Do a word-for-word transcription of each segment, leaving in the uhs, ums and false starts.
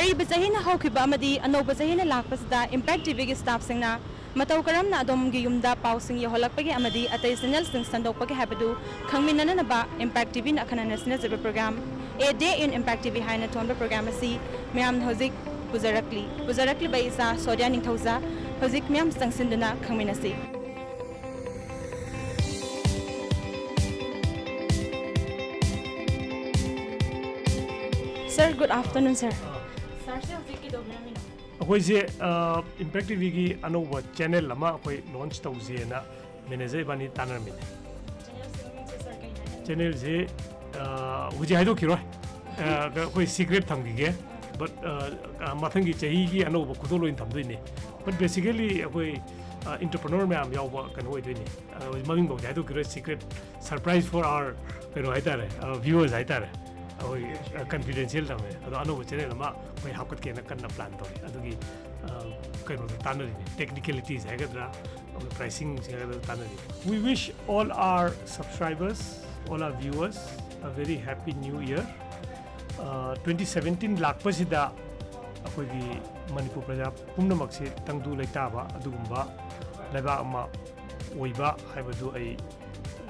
ꯑꯔꯤꯕ ꯆꯍꯤꯅ ꯍꯧꯈꯤꯕ ꯑꯃꯗꯤ ꯑꯅꯧꯕ ꯆꯍꯤꯅ ꯂꯥꯛꯄꯁꯤꯗ Impact ꯇꯤ ꯚꯤꯒꯤ staff ꯁꯤꯡꯅ ꯃꯇꯧ ꯀꯔꯝꯅ ꯑꯗꯣꯝꯒꯤ ꯌꯨꯝꯗ ꯄꯥꯎꯁꯤꯡ ꯌꯧꯍꯜꯂꯛꯄꯒꯦ ꯑꯃꯗꯤ ꯑꯇꯩ channel ꯁꯤꯡ ꯁꯟꯗꯣꯛꯄꯒꯦ ꯍꯥꯏꯕꯗꯨ ꯈꯪꯃꯤꯟꯅꯅꯕ Impact ꯇꯤ ꯚꯤꯅ ꯑꯈꯟꯅꯅ ꯁꯤꯟꯅꯖꯕ program A Day in Impact T V ꯍꯥꯏꯅ ꯊꯣꯟꯕ program ꯑꯁꯤ ꯃꯌꯥꯝꯅ ꯍꯧꯖꯤꯛ ꯄꯨꯖꯔꯛꯂꯤ꯫ ꯄꯨꯖꯔꯛꯂꯤꯕ ꯏꯆꯥ ꯁꯣꯗꯤꯌꯥ ꯅꯤꯡꯊꯧꯖꯥ ꯍꯧꯖꯤꯛ ꯃꯌꯥꯝ ꯆꯪꯁꯤꯟꯗꯨꯅ ꯈꯪꯃꯤꯟꯅꯁꯤ꯫ Sir, good afternoon, sir. Sir ꯁꯦ ꯍꯧꯖꯤꯛ ꯀꯩꯗꯧꯕꯤꯔꯝꯃꯤꯅꯣ? ꯑꯩꯈꯣꯏꯁꯦ, ꯑ, Impact ꯇꯤ ꯚꯤꯒꯤ ꯑꯅꯧꯕ channel ꯑꯃ ꯑꯩꯈꯣꯏ launch ꯇꯧꯁꯦꯅ manager ꯏꯕꯥꯅꯤ ꯇꯥꯟꯅꯔꯝꯃꯤꯅꯦ꯫ Channel ꯁꯦ ꯃꯃꯤꯡꯁꯦ sir ꯀꯩ ꯍꯥꯏꯅꯤ? Channel ꯁꯦ, ꯑ, ꯍꯧꯖꯤꯛ ꯍꯥꯏꯗꯣꯛꯈꯤꯔꯣꯏ꯫ ꯑ, ꯑꯩꯈꯣꯏ secret ꯊꯝꯈꯤꯒꯦ꯫ But, ꯑ, ꯑ, ꯃꯊꯪꯒꯤ ꯆꯍꯤꯒꯤ ꯑꯅꯧꯕ ꯈꯨꯗꯣꯜ ꯑꯣꯏꯅ ꯊꯝꯗꯣꯏꯅꯦ꯫ But basically ꯑꯩꯈꯣꯏ, ꯑ, entrepreneur ꯃꯌꯥꯝ ꯌꯥꯎꯕ ꯀꯩꯅꯣ ꯑꯣꯏꯗꯣꯏꯅꯦ꯫ ꯑ, ꯃꯃꯤꯡ ꯐꯥꯎꯗꯤ ꯍꯥꯏꯗꯣꯛꯈꯤꯔꯣꯏ, secret surprise for our ꯀꯩꯅꯣ ꯍꯥꯏꯇꯥꯔꯦ, ꯑ, viewers ꯍꯥꯏꯇꯥꯔꯦ꯫ ꯑꯩꯈꯣꯏ, ꯑ, confidential ꯊꯝꯃꯦ꯫ ꯑꯗꯣ ꯑꯅꯧꯕ channel ꯑꯃ ꯑꯩꯈꯣꯏ ꯍꯥꯞꯀꯠꯀꯦꯅ ꯀꯟꯅ plan ꯇꯧꯔꯤ꯫ ꯑꯗꯨꯒꯤ, ꯑ, ꯀꯩꯅꯣꯗꯣ ꯇꯥꯟꯅꯔꯤꯅꯦ, technicalities ꯍꯥꯏꯒꯗ꯭ꯔꯥ, ꯑꯩꯈꯣꯏ pricing ꯍꯥꯏꯒꯗ꯭ꯔꯥ ꯇꯥꯟꯅꯔꯤ꯫ We wish all our subscribers, all our viewers a very happy new year. ꯑ, twenty seventeen ꯂꯥꯛꯄꯁꯤꯗ ꯑꯩꯈꯣꯏꯒꯤ ꯃꯅꯤꯄꯨꯔ ꯄ꯭ꯔꯖꯥ ꯄꯨꯝꯅꯃꯛꯁꯦ ꯇꯪꯗꯨ ꯂꯩꯇꯥꯕ ꯑꯗꯨꯒꯨꯝꯕ ꯂꯩꯕꯥꯛ ꯑꯃ ꯑꯣꯏꯕ ꯍꯥꯏꯕꯗꯨ ꯑꯩ,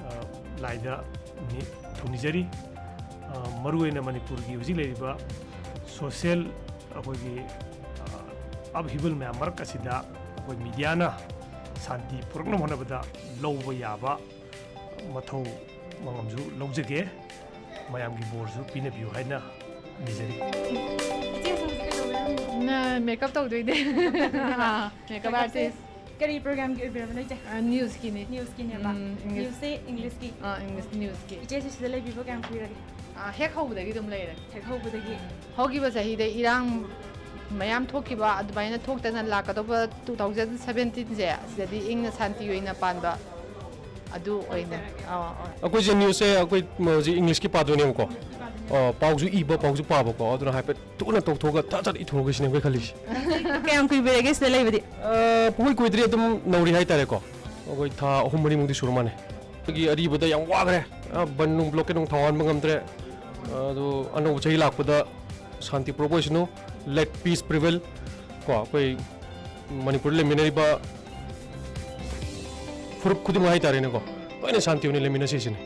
ꯑ, ꯂꯥꯏꯗ ꯅꯤ-, ꯊꯧꯅꯤꯖꯔꯤ꯫ ꯑ, ꯃꯔꯨꯑꯣꯏꯅ ꯃꯅꯤꯄꯨꯔꯒꯤ ꯍꯧꯖꯤꯛ ꯂꯩꯔꯤꯕ social ꯑꯩꯈꯣꯏꯒꯤ, ꯑ, upheaval ꯃꯌꯥꯝ ꯃꯔꯛ ꯑꯁꯤꯗ ꯑꯩꯈꯣꯏ mediaꯅ ꯁꯥꯟꯇꯤ ꯄꯨꯔꯛꯅꯕ ꯍꯣꯠꯅꯕꯗ ꯂꯧꯕ ꯌꯥꯕ ꯃꯊꯧ ꯃꯉꯝꯁꯨ ꯂꯧꯖꯒꯦ꯫ ꯃꯌꯥꯝꯒꯤ ꯕꯣꯔꯁꯨ ꯄꯤꯅꯕꯤꯌꯨ ꯍꯥꯏꯅ ꯅꯤꯖꯔꯤ꯫ ꯏꯆꯦꯁꯨ ꯍꯧꯖꯤꯛ ꯀꯩꯗꯧꯕꯤꯔꯝꯃꯤꯅꯣ? ꯅ-, makeup ꯇꯧꯗꯣꯏꯅꯦ꯫ ꯑꯥ, makeup makeupꯁꯦ artist꯫ ꯀꯔꯤ programꯒꯤ ꯑꯣꯏꯕꯤꯔꯕꯅꯣ, ꯏꯆꯦ? ꯑ, newsꯀꯤꯅꯤ꯫ Newsꯀꯤꯅꯦꯕ? ꯎꯝ, English꯫ Newsꯁꯦ Englishꯀꯤ? ꯑꯥ, English newsꯀꯤ꯫ ꯏꯆꯦꯁꯦ ꯁꯤꯗ ꯂꯩꯕꯤꯕ ꯀꯌꯥꯝ ꯀꯨꯏꯔꯒꯦ? ꯑ, ꯍꯦꯛ ꯍꯧꯕꯗꯒꯤ ꯑꯗꯨꯝ ꯂꯩꯔꯦ꯫ ꯍꯦꯛ ꯍꯧꯕꯗꯒꯤ? ꯎꯝ꯫ ꯍꯧꯈꯤꯕ ꯆꯍꯤꯗ ꯏꯔꯥꯡ ꯃꯌꯥꯝ ꯊꯣꯛꯈꯤꯕ, ꯑꯗꯨꯃꯥꯏꯅ ꯊꯣꯛꯇꯅ ꯂꯥꯛꯀꯗꯧꯕ two thousand seventeenꯁꯦ, ꯁꯤꯗꯗꯤ ꯏꯪꯅ ꯁꯥꯟꯇꯤ ꯑꯣꯏꯅ ꯄꯥꯟꯕ ꯑꯗꯨ ꯑꯣꯏꯅ꯫ ꯑꯥ, ꯑꯥ꯫ ꯑꯩꯈꯣꯏꯁꯦ newsꯁꯦ ꯑꯩꯈꯣꯏ ꯍꯧꯖꯤꯛ Englishꯀꯤ ꯄꯥꯗꯣꯏꯅꯦꯕꯀꯣ꯫ ꯑꯣ, ꯄꯥꯎꯁꯨ ꯏꯕ, ꯄꯥꯎꯁꯨ ꯄꯥꯕꯀꯣ꯫ ꯑꯗꯨꯅ ꯍꯥꯏꯐꯦꯠ ꯊꯨꯅ ꯇꯧꯊꯣꯛꯑꯒ ꯊꯠ ꯊꯠ ꯏꯊꯣꯛꯑꯒꯦ ꯁꯤꯅꯦ ꯑꯩꯈꯣꯏ ꯈꯜꯂꯤꯁꯦ꯫ ꯀꯌꯥꯝ ꯀꯨꯏꯕꯤꯔꯒꯦ ꯁꯤꯗ ꯂꯩꯕꯗꯤ? ꯑ, ꯄꯨꯡꯀꯨꯏ ꯀꯨꯏꯗ꯭ꯔꯤ, ꯑꯗꯨꯝ ꯅꯧꯔꯤ ꯍꯥꯏꯇꯥꯔꯦꯀꯣ꯫ ꯑꯩꯈꯣꯏ ꯊꯥ ꯑꯍꯨꯝ ꯃꯔꯤꯃꯨꯛꯇꯤ ꯁꯨꯔ ꯃꯥꯜꯂꯦ꯫ ꯑꯩꯈꯣꯏꯒꯤ ꯑꯔꯤꯕꯗ ꯌꯥꯝ ꯋꯥꯈ꯭ꯔꯦ꯫ ꯑ, ꯕꯟ ꯅꯨꯡ, blockade ꯅꯨꯡ ꯊꯥꯎ ꯍꯥꯟꯕ ꯉꯝꯗ꯭ꯔꯦ꯫ ꯑꯗꯣ ꯑꯅꯧꯕ ꯆꯍꯤ ꯂꯥꯛꯄꯗ ꯁꯥꯟꯇꯤ ꯄꯨꯔꯛꯄ ꯑꯣꯏꯁꯅꯨ꯫ Let peace prevail. ꯀꯣ, ꯑꯩꯈꯣꯏ ꯃꯅꯤꯄꯨꯔꯗ ꯂꯩꯃꯤꯟꯅꯔꯤꯕ ꯐꯨꯔꯨꯞ ꯈꯨꯗꯤꯡꯃꯛ ꯍꯥꯏꯇꯥꯔꯦꯅꯦꯀꯣ, ꯂꯣꯏꯅ ꯁꯥꯟꯇꯤ ꯑꯣꯏꯅ ꯂꯩꯃꯤꯟꯅꯁꯤ ꯁꯤꯅꯤ꯫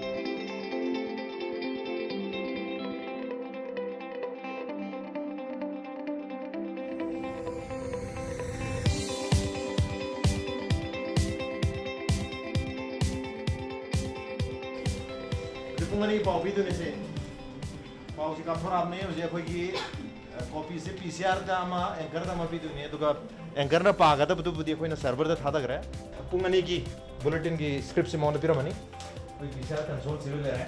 ꯍꯧꯖꯤꯛ ꯄꯨꯡ ꯑꯅꯤ ꯄꯥꯎ ꯄꯤꯗꯣꯏꯅꯦ ꯁꯦ꯫ ꯄꯥꯎꯁꯤ ꯀꯥꯞꯊꯣꯔꯛꯑꯕꯅꯦ꯫ ꯍꯧꯖꯤꯛ ꯑꯩꯈꯣꯏꯒꯤ, ꯑ, ꯀꯣꯄꯤꯁꯦ ꯄꯤ ꯁꯤ ꯑꯥꯔꯗ ꯑꯃ, ꯑꯦꯡꯀꯔꯗ ꯑꯃ ꯄꯤꯗꯣꯏꯅꯦ꯫ ꯑꯗꯨꯒ ꯑꯦꯡꯀꯔꯅ ꯄꯥꯒꯗꯕꯗꯨꯕꯨꯗꯤ ꯑꯩꯈꯣꯏꯅ ꯁꯔꯚꯔꯗ ꯊꯥꯗꯈ꯭ꯔꯦ꯫ ꯄꯨꯡ ꯑꯅꯤꯒꯤ ꯕꯨꯂꯦꯇꯤꯟꯒꯤ ꯁ꯭ꯀ꯭ꯔꯤꯞꯁꯤ ꯃꯉꯣꯟꯗ ꯄꯤꯔꯝꯃꯅꯤ꯫ ꯑꯩꯈꯣꯏ ꯄꯤ ꯁꯤ ꯑꯥꯔ ꯀꯟꯁꯣꯜꯁꯤꯗ ꯂꯩꯔꯦ꯫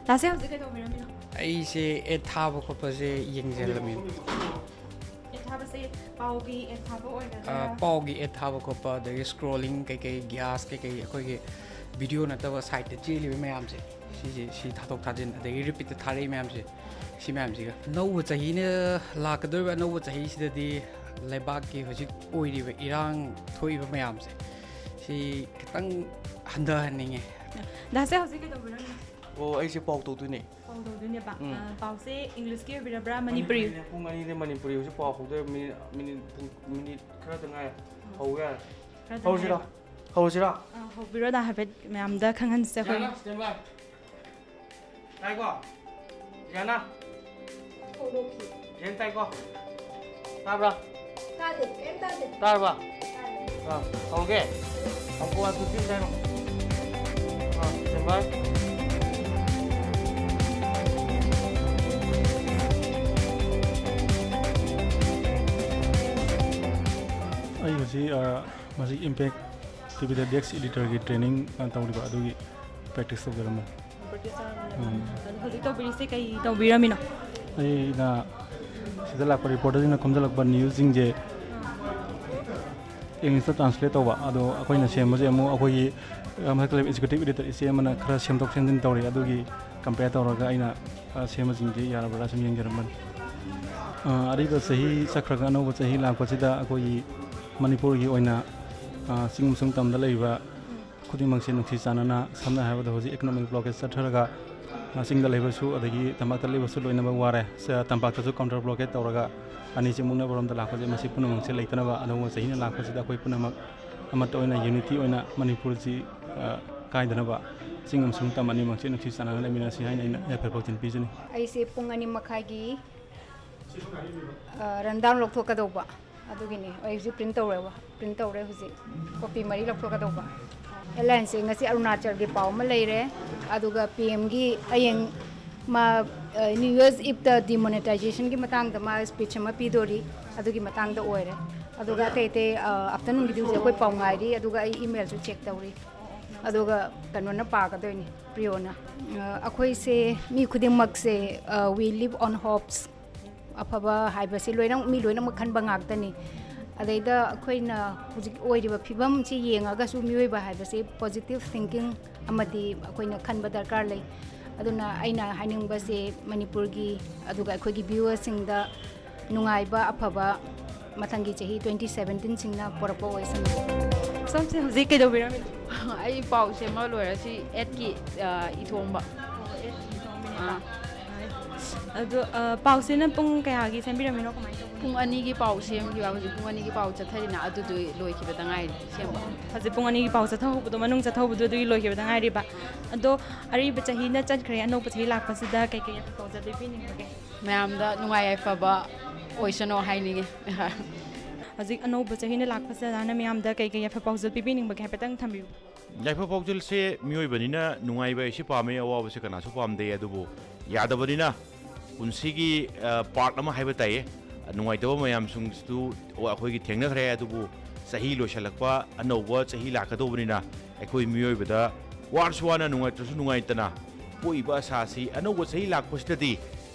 ꯗꯥꯁꯦ ꯍꯧꯖꯤꯛ ꯀꯩꯗꯧꯕꯤꯔꯝꯃꯤꯅꯣ? ꯑꯩꯁꯦ ꯑꯦꯗ ꯊꯥꯕ ꯈꯣꯠꯄꯁꯦ ꯌꯦꯡꯖꯜꯂꯝꯃꯤꯅꯦ꯫ ꯑꯦꯗ ꯊꯥꯕꯁꯦ ꯄꯥꯎꯒꯤ ꯑꯦꯗ ꯊꯥꯕ ꯑꯣꯏꯒꯗ꯭ꯔꯥ? ꯑ, ꯄꯥꯎꯒꯤ ꯑꯦꯗ ꯊꯥꯕ ꯈꯣꯠꯄ, ꯑꯗꯒꯤ ꯁ꯭ꯀ꯭ꯔꯣꯂꯤꯡ ꯀꯩꯀꯩ, ꯒ꯭ꯌꯥꯁ ꯀꯩꯀꯩ, ꯑꯩꯈꯣꯏꯒꯤ ꯚꯤꯗꯤꯑꯣ ꯅꯠꯇꯕ ꯁꯥꯏꯠꯇ ꯆꯦꯜꯂꯤꯕ ꯃꯌꯥꯝꯁꯦ, ꯁꯤꯁꯦ, ꯁꯤ ꯊꯥꯗꯣꯛ ꯊꯥꯖꯤꯟ, ꯑꯗꯒꯤ ꯔꯤꯄꯤꯠꯇ ꯊꯥꯔꯛꯏ ꯃꯌꯥꯝꯁꯦ, ꯁꯤ ꯃꯌꯥꯝꯁꯤꯒ꯫ ꯑꯅꯧꯕ ꯆꯍꯤꯅ ꯂꯥꯛꯀꯗꯧꯔꯤꯕ ꯑꯅꯧꯕ ꯆꯍꯤꯁꯤꯗꯗꯤ ꯂꯩꯕꯥꯛꯀꯤ ꯍꯧꯖꯤꯛ ꯑꯣꯏꯔꯤꯕ ꯏꯔꯥꯡ ꯊꯣꯛꯏꯕ ꯃꯌꯥꯝꯁꯦ, ꯁꯤ ꯈꯤꯇꯪ ꯍꯟꯊꯍꯟꯅꯤꯡꯉꯦ꯫ ꯗꯥꯁꯦ ꯍꯧꯖꯤꯛ ꯀꯩꯗꯧꯕꯤꯔꯝꯃꯤꯅꯣ? ꯑꯣ, ꯑꯩꯁꯦ ꯄꯥꯎ ꯇꯧꯗꯣꯏꯅꯦ꯫ ꯄꯥꯎ ꯇꯧꯗꯣꯏꯅꯦꯕ꯫ ꯎꯝ꯫ ꯑ, ꯄꯥꯎꯁꯦ ꯏꯪꯂꯤꯁꯀꯤ ꯑꯣꯏꯕꯤꯔꯕ꯭ꯔꯥ, ꯃꯅꯤꯄꯨꯔꯤ? ꯃꯅꯤꯄꯨꯔꯤꯅꯦ, ꯄꯨꯡ ꯑꯅꯤꯗ ꯃꯅꯤꯄꯨꯔꯤ꯫ ꯍꯧꯖꯤꯛ ꯄꯥꯎ ꯍꯧꯗꯣꯏꯔꯦ, ꯃꯤꯅꯤꯠ, ꯃꯤꯅꯤꯠ, ꯄꯨꯡ, ꯃꯤꯅꯤꯠ ꯈꯔꯗ ꯉꯥꯏꯔꯦ꯫ ꯎꯝ꯫ ꯍꯧꯕ ꯌꯥꯔꯦ꯫ ꯈꯔꯗ ꯍꯧꯔꯁꯤꯔꯣ? ꯉꯥꯏꯔꯦ꯫ ꯍꯧꯔꯁꯤꯔꯣ? ꯑ, ꯍꯧꯕꯤꯔꯣ, ꯗꯥ ꯍꯥꯏꯐꯦꯠ ꯃꯌꯥꯝꯗ ꯈꯪꯍꯟꯁꯦ ꯑꯩꯈꯣꯏ꯫ ꯖꯤꯌꯥꯅꯥ, stand by꯫ ꯇꯥꯏꯀꯣ? ꯖꯤꯌꯥꯅꯥ? ꯖꯦꯟ ꯇꯥꯏꯀꯣ? ꯇꯥꯕ꯭ꯔꯥ? ꯇꯥꯗꯦ, ꯀꯩꯝ ꯇꯥꯗꯦ꯫ ꯇꯥꯔꯕ? ꯇꯥꯗꯦ꯫ ꯑꯥ, ꯍꯧꯔꯒꯦ꯫ ꯑꯃꯨꯛꯀ one, two, three ꯍꯥꯏꯔꯣ꯫ ꯑꯥ, stand by꯫ ꯑꯩ ꯍꯧꯖꯤꯛ, ꯑ, ꯃꯁꯤ ꯏꯝꯄꯦꯛ ꯇꯤ ꯚꯤꯗ ꯗꯦꯁꯛ ꯏꯗꯤꯇꯔꯒꯤ ꯇ꯭ꯔꯦꯅꯤꯡ, ꯑ, ꯇꯧꯔꯤꯕ, ꯑꯗꯨꯒꯤ ꯄ꯭ꯔꯦꯛꯇꯤꯁ ꯇꯧꯖꯔꯝꯕꯅꯤ꯫ ꯎꯝ꯫ ꯑꯗꯣ ꯍꯧꯖꯤꯛ ꯇꯧꯕꯤꯔꯤꯁꯦ ꯀꯩ ꯇꯧꯕꯤꯔꯝꯃꯤꯅꯣ? ꯑꯩꯅ ꯁꯤꯗ ꯂꯥꯛꯄ ꯔꯤꯄꯣꯔꯇꯔꯁꯤꯡꯅ ꯈꯣꯝꯖꯤꯜꯂꯛꯄ ꯅ꯭ꯌꯨꯁꯁꯤꯡꯁꯦ ꯏꯪꯂꯤꯁꯇ ꯇ꯭ꯔꯥꯟꯁꯂꯦꯠ ꯇꯧꯕ, ꯑꯗꯣ ꯑꯩꯈꯣꯏꯅ ꯁꯦꯝꯕꯁꯦ ꯑꯃꯨꯛ ꯑꯩꯈꯣꯏꯒꯤ, ꯑ, ꯃꯊꯛꯇ ꯂꯩꯕ ꯑꯦꯛꯖꯤꯀ꯭ꯌꯨꯇꯤꯚ ꯏꯗꯤꯇꯔ ꯏꯆꯦ ꯑꯃꯅ ꯈꯔ ꯁꯦꯝꯗꯣꯛ ꯁꯦꯝꯖꯤꯟ ꯇꯧꯔꯤ, ꯑꯗꯨꯒꯤ ꯀꯝꯄꯦꯌꯔ ꯇꯧꯔꯒ ꯑꯩꯅ, ꯑ, ꯁꯦꯝꯕꯁꯤꯡꯁꯦ ꯌꯥꯔꯕ꯭ꯔꯥ ꯁꯨꯝ ꯌꯦꯡꯖꯔꯝꯕꯅꯤ꯫ ꯑ, ꯑꯔꯤꯕ ꯆꯍꯤ ꯆꯠꯈ꯭ꯔꯒ ꯑꯅꯧꯕ ꯆꯍꯤ ꯂꯥꯛꯄꯁꯤꯗ ꯑꯩꯈꯣꯏꯒꯤ ꯃꯅꯤꯄꯨꯔꯒꯤ ꯑꯣꯏꯅ ꯑ, ꯆꯤꯡ ꯑꯃꯁꯨꯡ ꯇꯝꯗ ꯂꯩꯕ ꯈꯨꯗꯤꯡꯃꯛꯁꯦ ꯅꯨꯡꯁꯤ ꯆꯥꯟꯅꯅ, ꯁꯝꯅ ꯍꯥꯏꯔꯕꯗ ꯍꯧꯖꯤꯛ economic blockade ꯆꯠꯊꯔꯒ, ꯑ, ꯆꯤꯡꯗ ꯂꯩꯕꯁꯨ ꯑꯗꯒꯤ ꯇꯝꯄꯥꯛꯇ ꯂꯩꯕꯁꯨ ꯂꯣꯏꯅꯃꯛ ꯋꯥꯔꯦ꯫ ꯁ-, ꯇꯝꯄꯥꯛꯇꯁꯨ counter blockade ꯇꯧꯔꯒ ꯑꯅꯤꯁꯤ ꯃꯨꯛꯅꯕꯔꯣꯝꯗ ꯂꯥꯛꯄꯁꯦ, ꯃꯁꯤ ꯄꯨꯝꯅꯃꯛꯁꯦ ꯂꯩꯇꯅꯕ, ꯑꯅꯧꯕ ꯆꯍꯤꯅ ꯂꯥꯛꯄꯁꯤꯗ ꯑꯩꯈꯣꯏ ꯄꯨꯝꯅꯃꯛ ꯑꯃꯠꯇ ꯑꯣꯏꯅ unity ꯑꯣꯏꯅ ꯃꯅꯤꯄꯨꯔꯁꯤ, ꯑ, ꯀꯥꯏꯗꯅꯕ ꯆꯤꯡ ꯑꯃꯁꯨꯡ ꯇꯝ ꯑꯅꯤꯃꯛꯁꯦ ꯅꯨꯡꯁꯤ ꯆꯥꯟꯅꯅ ꯂꯩꯃꯤꯟꯅꯁꯤ ꯍꯥꯏꯅ ꯑꯩꯅ ꯌꯥꯏꯐ ꯄꯥꯎꯖꯦꯜ ꯄꯤꯖꯅꯤꯡꯏ꯫ ꯑꯩꯁꯦ ꯄꯨꯡ ꯑꯅꯤ ꯃꯈꯥꯏꯒꯤ, ꯑ, rundown ꯂꯧꯊꯣꯛꯀꯗꯧꯕ꯫ ꯑꯗꯨꯒꯤꯅꯤ꯫ ꯑꯩ ꯍꯧꯖꯤꯛ print ꯇꯧꯔꯦꯕ, print ꯇꯧꯔꯦ ꯍꯧꯖꯤꯛ꯫ Copy ꯃꯔꯤ ꯂꯧꯊꯣꯛꯀꯗꯧꯕ꯫ Headlineꯁꯦ ꯉꯁꯤ ꯑꯔꯨꯅꯥꯆꯜꯒꯤ ꯄꯥꯎ ꯑꯃ ꯂꯩꯔꯦ, ꯑꯗꯨꯒ P Mꯒꯤ ꯍꯌꯦꯡ ꯃꯥ, ꯑ, New Year's Eveꯇ demonetizationꯒꯤ ꯃꯇꯥꯡꯗ ꯃꯥ speech ꯑꯃ ꯄꯤꯗꯣꯔꯤ, ꯑꯗꯨꯒꯤ ꯃꯇꯥꯡꯗ ꯑꯣꯏꯔꯦ꯫ ꯑꯗꯨꯒ ꯑꯇꯩ ꯑꯇꯩ, ꯑ, afternoonꯒꯤꯗꯤ ꯍꯧꯖꯤꯛ ꯑꯩꯈꯣꯏ ꯄꯥꯎ ꯉꯥꯏꯔꯤ, ꯑꯗꯨꯒ ꯑꯩ emailꯁꯨ check ꯇꯧꯔꯤ꯫ ꯑꯗꯨꯒ ꯀꯩꯅꯣꯅ ꯄꯥꯒꯗꯣꯏꯅꯤ, ꯄ꯭ꯔꯤꯌꯣꯅ꯫ ꯑ, ꯑꯩꯈꯣꯏꯁꯦ ꯃꯤ ꯈꯨꯗꯤꯡꯃꯛꯁꯦ, ꯑ, we live on hopes꯫ ꯑꯐꯕ ꯍꯥꯏꯕꯁꯤ ꯂꯣꯏꯅꯃꯛ, ꯃꯤ ꯂꯣꯏꯅꯃꯛ ꯈꯟꯕ ꯉꯥꯛꯇꯅꯤ꯫ ꯑꯗꯩꯗ ꯑꯩꯈꯣꯏꯅ ꯍꯧꯖꯤꯛ ꯑꯣꯏꯔꯤꯕ ꯐꯤꯕꯝꯁꯤ ꯌꯦꯡꯉꯒꯁꯨ ꯃꯤꯑꯣꯏꯕ ꯍꯥꯏꯕꯁꯤ positive thinking ꯑꯃꯗꯤ ꯑꯩꯈꯣꯏꯅ ꯈꯟꯕ ꯗꯔꯀꯥꯔ ꯂꯩ꯫ ꯑꯗꯨꯅ ꯑꯩꯅ ꯍꯥꯏꯅꯤꯡꯕꯁꯦ ꯃꯅꯤꯄꯨꯔꯒꯤ ꯑꯗꯨꯒ ꯑꯩꯈꯣꯏꯒꯤ viewerꯁꯤꯡꯗ ꯅꯨꯡꯉꯥꯏꯕ, ꯑꯐꯕ ꯃꯊꯪꯒꯤ ꯆꯍꯤ twenty seventeenꯁꯤꯡꯅ ꯄꯨꯔꯛꯄ ꯑꯣꯏꯁꯅꯨ꯫ ꯁꯣꯝꯁꯦ ꯍꯧꯖꯤꯛ ꯀꯩꯗꯧꯕꯤꯔꯝꯃꯤꯅꯣ? ꯑꯩ ꯄꯥꯎ ꯁꯦꯝꯕ ꯂꯣꯏꯔ ꯁꯤ adꯀꯤ, ꯑ, ꯏꯊꯣꯛꯑꯝꯕ꯫ ꯑꯥ꯫ ꯑꯗꯣ, ꯑ, ꯄꯥꯎꯁꯤꯅ ꯄꯨꯡ ꯀꯌꯥꯒꯤ ꯁꯦꯝꯕꯤꯔꯝꯃꯤꯅꯣ? ꯀꯃꯥꯏꯅ ꯇꯧꯕꯅꯣ? ꯄꯨꯡ ꯑꯅꯤꯒꯤ ꯄꯥꯎ ꯁꯦꯝꯈꯤꯕ, ꯍꯧꯖꯤꯛ ꯄꯨꯡ ꯑꯅꯤꯒꯤ ꯄꯥꯎ ꯆꯠꯊꯔꯤꯅ, ꯑꯗꯨꯗꯨ ꯂꯣꯏꯈꯤꯕꯗ ꯉꯥꯏꯔꯤ ꯁꯦꯝꯕ꯫ ꯍꯧꯖꯤꯛ ꯄꯨꯡ ꯑꯅꯤꯒꯤ ꯄꯥꯎ ꯆꯠꯊꯍꯧꯕꯗꯣ, ꯃꯅꯨꯡ ꯆꯠꯊꯍꯧꯕꯗꯣ ꯑꯗꯨꯒꯤ ꯂꯣꯏꯈꯤꯕꯗ ꯉꯥꯏꯔꯤꯕ꯫ ꯑꯗꯣ ꯑꯔꯤꯕ ꯆꯍꯤꯅ ꯆꯠꯈ꯭ꯔꯦ, ꯑꯅꯧꯕ ꯆꯍꯤ ꯂꯥꯛꯄꯁꯤꯗ ꯀꯩꯀꯩ ꯄꯥꯎꯖꯦꯜ ꯄꯤꯕꯤꯅꯤꯡꯕꯒꯦ? ꯃꯌꯥꯝꯗ ꯅꯨꯡꯉꯥꯏ ꯌꯥꯏꯐꯕ ꯑꯣꯏꯁꯅꯨ ꯍꯥꯏꯅꯤꯡꯉꯤ꯫ ꯍꯧꯖꯤꯛ ꯑꯅꯧꯕ ꯆꯍꯤꯅ ꯂꯥꯛꯄꯁꯤꯗ ꯅꯍꯥꯟꯅ ꯃꯌꯥꯝꯗ ꯀꯩꯀꯩ ꯌꯥꯏꯐ ꯄꯥꯎꯖꯦꯜ ꯄꯤꯕꯤꯅꯤꯡꯕꯒꯦ ꯍꯥꯏꯐꯦꯠꯇꯪ ꯊꯝꯕꯤꯌꯨ꯫ ꯌꯥꯏꯐ ꯄꯥꯎꯖꯦꯜꯁꯦ ꯃꯤꯑꯣꯏꯕꯅꯤꯅ ꯅꯨꯡꯉꯥꯏꯕ ꯍꯥꯏꯁꯤ ꯄꯥꯝꯃꯤ, ꯑꯋꯥꯕꯁꯦ ꯀꯅꯥꯁꯨ ꯄꯥꯝꯗꯦ꯫ ꯑꯗꯨꯕꯨ ꯌꯥꯗꯕꯅꯤꯅ ꯄꯨꯟꯁꯤꯒꯤ, ꯑ, part ꯑꯃ ꯍꯥꯏꯕ ꯇꯥꯏꯌꯦ꯫ ꯅꯨꯡꯉꯥꯏꯇꯕ ꯃꯌꯥꯝꯁꯤꯡꯁꯨ ꯑꯩꯈꯣꯏꯒꯤ ꯊꯦꯡꯅꯈ꯭ꯔꯦ꯫ ꯑꯗꯨꯕꯨ ꯆꯍꯤ ꯂꯣꯏꯁꯤꯜꯂꯛꯄ, ꯑꯅꯧꯕ ꯆꯍꯤ ꯂꯥꯛꯀꯗꯧꯕꯅꯤꯅ ꯑꯩꯈꯣꯏ ꯃꯤꯑꯣꯏꯕꯗ ꯋꯥꯔꯁꯨ ꯋꯥꯅ, ꯅꯨꯡꯉꯥꯏꯇ꯭ꯔꯁꯨ ꯅꯨꯡꯉꯥꯏꯇꯅ ꯄꯣꯛꯏꯕ ꯑꯁꯥꯁꯤ ꯑꯅꯧꯕ ꯆꯍꯤ ꯂꯥꯛꯄꯁꯤꯗꯗꯤ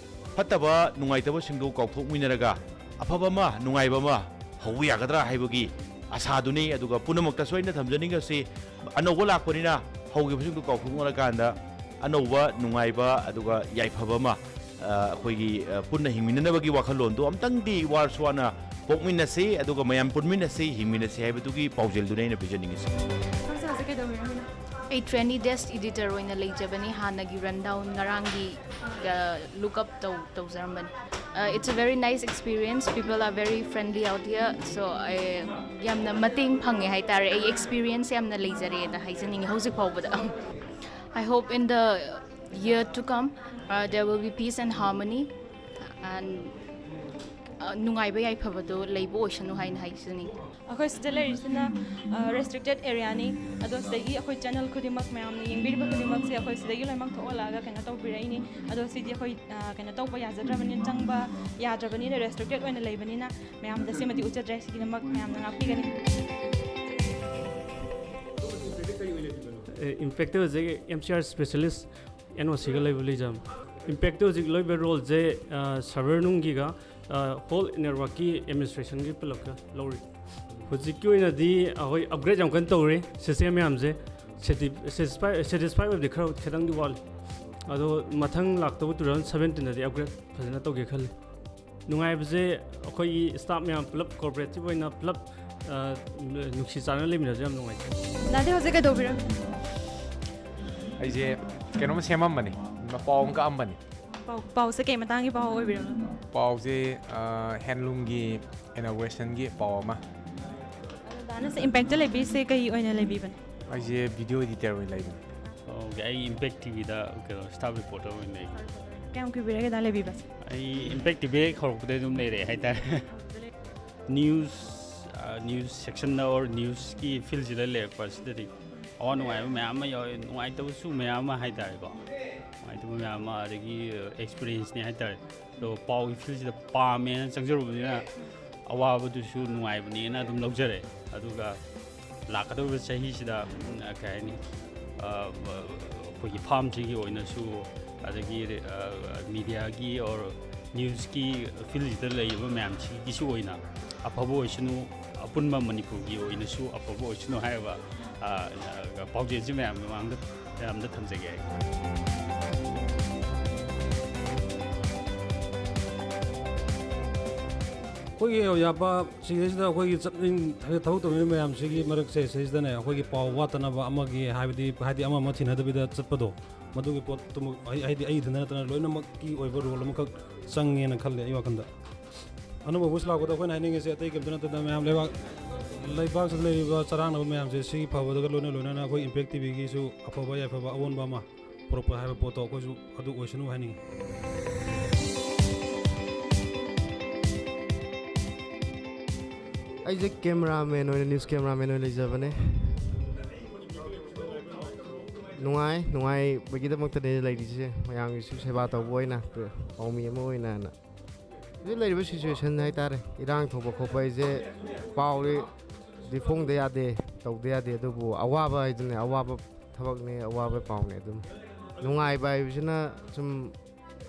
ꯐꯠꯇꯕ ꯅꯨꯡꯉꯥꯏꯇꯕꯁꯤꯡꯗꯨ ꯀꯥꯎꯊꯣꯛꯃꯤꯟꯅꯔꯒ ꯑꯐꯕ ꯑꯃ, ꯅꯨꯡꯉꯥꯏꯕ ꯑꯃ ꯍꯧꯕ ꯌꯥꯒꯗ꯭ꯔꯥ ꯍꯥꯏꯕꯒꯤ ꯑꯁꯥꯗꯨꯅꯤ꯫ ꯑꯗꯨꯒ ꯄꯨꯝꯅꯃꯛꯇꯁꯨ ꯑꯩꯅ ꯊꯝꯖꯅꯤꯡꯉꯁꯤ, ꯑꯅꯧꯕ ꯂꯥꯛꯄꯅꯤꯅ ꯍꯧꯈꯤꯕꯁꯤꯡꯗꯨ ꯀꯥꯎꯊꯣꯛꯅꯔꯀꯥꯟꯗ ꯑꯅꯧꯕ ꯅꯨꯡꯉꯥꯏꯕ ꯑꯗꯨꯒ ꯌꯥꯏꯐꯕ ꯑꯃ, ꯑ, ꯑꯩꯈꯣꯏꯒꯤ, ꯑ, ꯄꯨꯟꯅ ꯍꯤꯡꯃꯤꯟꯅꯅꯕꯒꯤ ꯋꯥꯈꯜꯂꯣꯟꯗꯣ ꯑꯝꯇꯪꯗꯤ ꯋꯥꯔꯁꯨ ꯋꯥꯅ ꯄꯣꯛꯃꯤꯟꯅꯁꯤ, ꯑꯗꯨꯒ ꯃꯌꯥꯝ ꯄꯨꯟꯃꯤꯟꯅꯁꯤ, ꯍꯤꯡꯃꯤꯟꯅꯁꯤ ꯍꯥꯏꯕꯗꯨꯒꯤ ꯄꯥꯎꯖꯦꯜꯗꯨꯅꯤ ꯑꯩꯅ ꯄꯤꯖꯅꯤꯡꯉꯤꯁꯤ꯫ ꯁꯣꯝꯁꯦ ꯍꯧꯖꯤꯛ ꯀꯩꯗꯧꯕꯤꯔꯝꯃꯤꯅꯣ? ꯑꯩ Trendy Desk editor ꯑꯣꯏꯅ ꯂꯩꯖꯕꯅꯤ꯫ ꯍꯥꯟꯅꯒꯤ rundown ꯉꯔꯥꯡꯒꯤ look up ꯇꯧ ꯇꯧꯖꯔꯝꯕꯅꯤ꯫ Uh, it's a very nice experience. People are very friendly out here. So, I, ꯌꯥꯝꯅ ꯃꯇꯦꯡ ꯐꯪꯉꯦ ꯍꯥꯏꯇꯥꯔꯦ꯫ ꯑꯩ experience ꯌꯥꯝꯅ ꯂꯩꯖꯔꯦꯅ ꯍꯥꯏꯖꯅꯤꯡꯉꯤ ꯍꯧꯖꯤꯛ ꯐꯥꯎꯕꯗ꯫ I hope in the year to come, uh, there will be peace and harmony and, uh, ꯅꯨꯡꯉꯥꯏꯕ ꯌꯥꯏꯐꯕꯗꯣ ꯂꯩꯕ ꯑꯣꯏꯁꯅꯨ ꯍꯥꯏꯅ ꯍꯥꯏꯖꯅꯤꯡꯉꯤ꯫ ꯑꯩꯈꯣꯏ ꯁꯤꯗ ꯂꯩꯔꯤꯁꯤꯅ restricted areaꯅꯤ꯫ ꯑꯗꯣ ꯁꯤꯗꯒꯤ ꯑꯩꯈꯣꯏ channel ꯈꯨꯗꯤꯡꯃꯛ, ꯃꯌꯥꯝꯅ ꯌꯦꯡꯕꯤꯔꯤꯕ ꯈꯨꯗꯤꯡꯃꯛꯁꯦ ꯑꯩꯈꯣꯏ ꯁꯤꯗꯒꯤ ꯂꯣꯏꯅꯃꯛ ꯊꯣꯛꯍꯜꯂꯛꯑꯒ ꯀꯩꯅꯣ ꯇꯧꯕꯤꯔꯛꯏꯅꯤ꯫ ꯑꯗꯣ ꯁꯤꯗꯤ ꯑꯩꯈꯣꯏ, ꯑ, ꯀꯩꯅꯣ ꯇꯧꯕ ꯌꯥꯖꯗ꯭ꯔꯕꯅꯤꯅ, ꯆꯪꯕ ꯌꯥꯗ꯭ꯔꯕꯅꯤꯅ, restricted ꯑꯣꯏꯅ ꯂꯩꯕꯅꯤꯅ ꯃꯌꯥꯝꯗ ꯁꯤꯃꯗꯤ ꯎꯠꯆꯗ꯭ꯔꯦ꯫ ꯁꯤꯒꯤꯗꯃꯛ ꯃꯌꯥꯝꯅ ꯉꯥꯛꯄꯤꯒꯅꯤ꯫ Impactꯇ ꯍꯧꯖꯤꯛ M C R specialist N O Cꯒ ꯂꯩꯕ ꯂꯩꯖꯕ꯫ Impactꯇ ꯍꯧꯖꯤꯛ ꯂꯧꯔꯤꯕ roleꯁꯦ, ꯑ, server ꯅꯨꯡꯒꯤꯒ, ꯑ, whole networkꯀꯤ administrationꯒꯤ ꯄꯨꯂꯞꯀ ꯂꯧꯔꯤ꯫ ꯍꯧꯖꯤꯛꯀꯤ ꯑꯣꯏꯅꯗꯤ ꯑꯩꯈꯣꯏ upgrade ꯌꯥꯝ ꯀꯟꯅ ꯇꯧꯔꯤ꯫ System ꯃꯌꯥꯝꯁꯦ satisfy, satisfy ꯑꯣꯏꯕꯗꯤ ꯈꯔ ꯈꯤꯇꯪꯗꯤ ꯋꯥꯠꯂꯤ꯫ ꯑꯗꯣ ꯃꯊꯪ ꯂꯥꯛꯇꯧꯕ two thousand seventeenꯗꯗꯤ upgrade ꯐꯖꯅ ꯇꯧꯒꯦ ꯈꯜꯂꯤ꯫ ꯅꯨꯡꯉꯥꯏꯕꯁꯦ ꯑꯩꯈꯣꯏꯒꯤ staff ꯃꯌꯥꯝ ꯄꯨꯂꯞ cooperative ꯑꯣꯏꯅ ꯄꯨꯂꯞ, ꯑ, ꯅꯨꯡꯁꯤ ꯆꯥꯟꯅꯅ ꯂꯩꯃꯤꯟꯅꯕꯁꯦ ꯌꯥꯝ ꯅꯨꯡꯉꯥꯏ꯫ ꯗꯥꯗꯤ ꯍꯧꯖꯤꯛ ꯀꯩꯗꯧꯕꯤꯔꯝꯃꯤꯅꯣ? ꯑꯩꯁꯦ ꯀꯩꯅꯣꯝ ꯁꯦꯝꯃꯝꯕꯅꯤ, ꯄꯥꯎ ꯑꯃ ꯀꯛꯑꯝꯕꯅꯤ꯫ ꯄꯥꯎ, ꯄꯥꯎꯁꯦ ꯀꯩ ꯃꯇꯥꯡꯒꯤ ꯄꯥꯎ ꯑꯣꯏꯕꯤꯔꯕꯅꯣ? ꯄꯥꯎꯁꯦ, ꯑ, handloomꯒꯤ inaugurationꯒꯤ ꯄꯥꯎ ꯑꯃ꯫ ꯑꯗꯣ ꯗꯥꯅ ꯁꯤ Impactꯇ ꯂꯩꯕꯤꯔꯤꯁꯦ ꯀꯩ ꯑꯣꯏꯅ ꯂꯩꯕꯤꯕꯅꯣ? ꯑꯩꯁꯦ video editor ꯑꯣꯏꯅ ꯂꯩꯕꯅꯤ꯫ ꯑꯣꯀꯦ, ꯑꯩ Impact TVꯗ ꯀꯩꯅꯣ staff reporter ꯑꯣꯏꯅ ꯂꯩ꯫ ꯀꯌꯥꯝ ꯀꯨꯏꯕꯤꯔꯒꯦ ꯗꯥ ꯂꯩꯕꯤꯕꯁꯦ? ꯑꯩ Impact TV ꯍꯦꯛ ꯍꯧꯔꯛꯄꯗꯒꯤ ꯑꯗꯨꯝ ꯂꯩꯔꯦ ꯍꯥꯏꯇꯥꯔꯦ꯫ News, ꯑ, news sectionꯗ or newsꯀꯤ fieldꯁꯤꯗ ꯂꯩꯔꯛꯄ ꯑꯁꯤꯗꯗꯤ ꯑꯋꯥ ꯅꯨꯡꯉꯥꯏꯕ ꯃꯌꯥꯝ ꯑꯃ ꯌꯥꯎꯋꯦ, ꯅꯨꯡꯉꯥꯏꯇꯕꯁꯨ ꯃꯌꯥꯝ ꯑꯃ ꯍꯥꯏꯇꯥꯔꯦꯀꯣ꯫ ꯅꯨꯡꯉꯥꯏꯇꯕ ꯃꯌꯥꯝ ꯑꯃ, ꯑꯗꯒꯤ experienceꯅꯤ ꯍꯥꯏꯇꯥꯔꯦ꯫ ꯑꯗꯣ ꯄꯥꯎꯒꯤ fieldꯁꯤꯗ ꯄꯥꯝꯃꯦꯅ ꯆꯪꯖꯔꯨꯕꯅꯤꯅ ꯑꯋꯥꯕꯗꯨꯁꯨ ꯅꯨꯡꯉꯥꯏꯕꯅꯦꯅ ꯑꯗꯨꯝ ꯂꯧꯖꯔꯦ꯫ ꯑꯗꯨꯒ ꯂꯥꯛꯀꯗꯧꯔꯤꯕ ꯆꯍꯤꯁꯤꯗ, ꯎꯝ, ꯀꯩ ꯍꯥꯏꯅꯤ, ꯑ, ꯑꯩꯈꯣꯏꯒꯤ farmꯁꯤꯒꯤ ꯑꯣꯏꯅꯁꯨ, ꯑꯗꯒꯤ, ꯑ, mediaꯒꯤ or newsꯀꯤ fieldꯁꯤꯗ ꯂꯩꯔꯤꯕ ꯃꯌꯥꯝꯁꯤꯒꯤꯁꯨ ꯑꯣꯏꯅ ꯑꯐꯕ ꯑꯣꯏꯁꯅꯨ, ꯑꯄꯨꯟꯕ ꯃꯅꯤꯄꯨꯔꯒꯤ ꯑꯣꯏꯅꯁꯨ ꯑꯐꯕ ꯑꯣꯏꯁꯅꯨ ꯍꯥꯏꯔꯕ, ꯑ, ꯑ, ꯄꯥꯎꯖꯦꯜꯁꯤ ꯃꯌꯥꯝ ꯃꯃꯥꯡꯗ, ꯃꯌꯥꯝꯗ ꯊꯝꯖꯒꯦ ꯑꯩ꯫ ꯑꯩꯈꯣꯏꯒꯤ ꯌꯥꯄꯥ ꯁꯤꯗꯩꯁꯤꯗ ꯑꯩꯈꯣꯏꯒꯤ ꯆꯠꯅꯤꯡ-, ꯊꯕꯛ ꯇꯧꯃꯤꯟꯅꯕ ꯃꯌꯥꯝꯁꯤꯒꯤ ꯃꯔꯛꯁꯦ ꯁꯤꯗꯩꯁꯤꯗꯅꯦ, ꯑꯩꯈꯣꯏꯒꯤ ꯄꯥꯎ ꯋꯥꯠꯇꯅꯕ ꯑꯃꯒꯤ, ꯍꯥꯏꯕꯗꯤ, ꯍꯥꯏꯗꯤ ꯑꯃ ꯑꯃ ꯊꯤꯅꯗꯕꯤꯗ ꯆꯠꯄꯗꯣ, ꯃꯗꯨꯒꯤ ꯄꯣꯠꯇꯨꯃ ꯑꯩ, ꯍꯥꯏꯗꯤ ꯑꯩ ꯏꯊꯟꯗ ꯅꯠꯇꯅ ꯂꯣꯏꯅꯃꯛꯀꯤ ꯑꯣꯏꯕ ꯔꯣꯜ ꯑꯃꯈꯛ ꯆꯪꯉꯦꯅ ꯈꯜꯂꯦ ꯑꯩ ꯋꯥꯈꯜꯗ꯫ ꯑꯅꯧꯕ ꯋꯤꯁ ꯂꯥꯛꯄꯗ ꯑꯩꯈꯣꯏꯅ ꯍꯥꯏꯅꯤꯡꯉꯤꯁꯦ ꯑꯇꯩ ꯀꯩꯝꯇ ꯅꯠꯇꯅ, ꯃꯌꯥꯝ ꯂꯩꯕꯥꯛ, ꯂꯩꯕꯥꯛꯁꯤꯗ ꯂꯩꯔꯤꯕ ꯆꯔꯥꯡꯅꯕ ꯃꯌꯥꯝꯁꯦ ꯁꯤꯒꯤ ꯐꯕꯗꯒ ꯂꯣꯏꯅ ꯂꯣꯏꯅꯅ ꯑꯩꯈꯣꯏ ꯏꯝꯄꯦꯛ ꯇꯤꯚꯤꯒꯤꯁꯨ ꯑꯐꯕ ꯌꯥꯏꯐꯕ ꯑꯑꯣꯟꯕ ꯑꯃ ꯄꯨꯔꯛꯄ ꯍꯥꯏꯕ ꯄꯣꯠꯇꯣ ꯑꯩꯈꯣꯏꯁꯨ ꯑꯗꯨ ꯑꯣꯏꯁꯅꯨ ꯍꯥꯏꯅꯤꯡꯉꯤ꯫ ꯑꯩꯁꯦ ꯀꯦꯃꯦꯔꯥꯃꯦꯟ ꯑꯣꯏꯅ, ꯅ꯭ꯌꯨꯁ ꯀꯦꯃꯦꯔꯥꯃꯦꯟ ꯑꯣꯏꯅ ꯂꯩꯖꯕꯅꯦ꯫ ꯅꯨꯡꯉꯥꯏ, ꯅꯨꯡꯉꯥꯏꯕꯒꯤꯗꯃꯛꯇꯅꯦ ꯂꯩꯔꯤꯁꯦ, ꯃꯌꯥꯝꯒꯤꯁꯨ ꯁꯦꯕꯥ ꯇꯧꯕ ꯑꯣꯏꯅ, ꯄꯥꯎꯃꯤ ꯑꯃ ꯑꯣꯏꯅꯅ꯫ ꯍꯧꯖꯤꯛ ꯂꯩꯔꯤꯕ ꯁꯤꯆꯨꯋꯦꯁꯟ ꯍꯥꯏꯇꯥꯔꯦ, ꯏꯔꯥꯡ ꯊꯣꯛꯄ ꯈꯣꯠꯄ ꯍꯥꯏꯁꯦ, ꯄꯥꯎꯗꯤ ꯗꯤ ꯐꯣꯡꯗ ꯌꯥꯗꯦ, ꯇꯧꯗ ꯌꯥꯗꯦ, ꯑꯗꯨꯕꯨ ꯑꯋꯥꯕ ꯍꯥꯏꯗꯨꯅꯦ, ꯑꯋꯥꯕ ꯊꯕꯛꯅꯦ, ꯑꯋꯥꯕ ꯄꯥꯎꯅꯦ꯫ ꯑꯗꯨꯝ ꯅꯨꯡꯉꯥꯏꯕ ꯍꯥꯏꯕꯁꯤꯅ ꯁꯨꯝ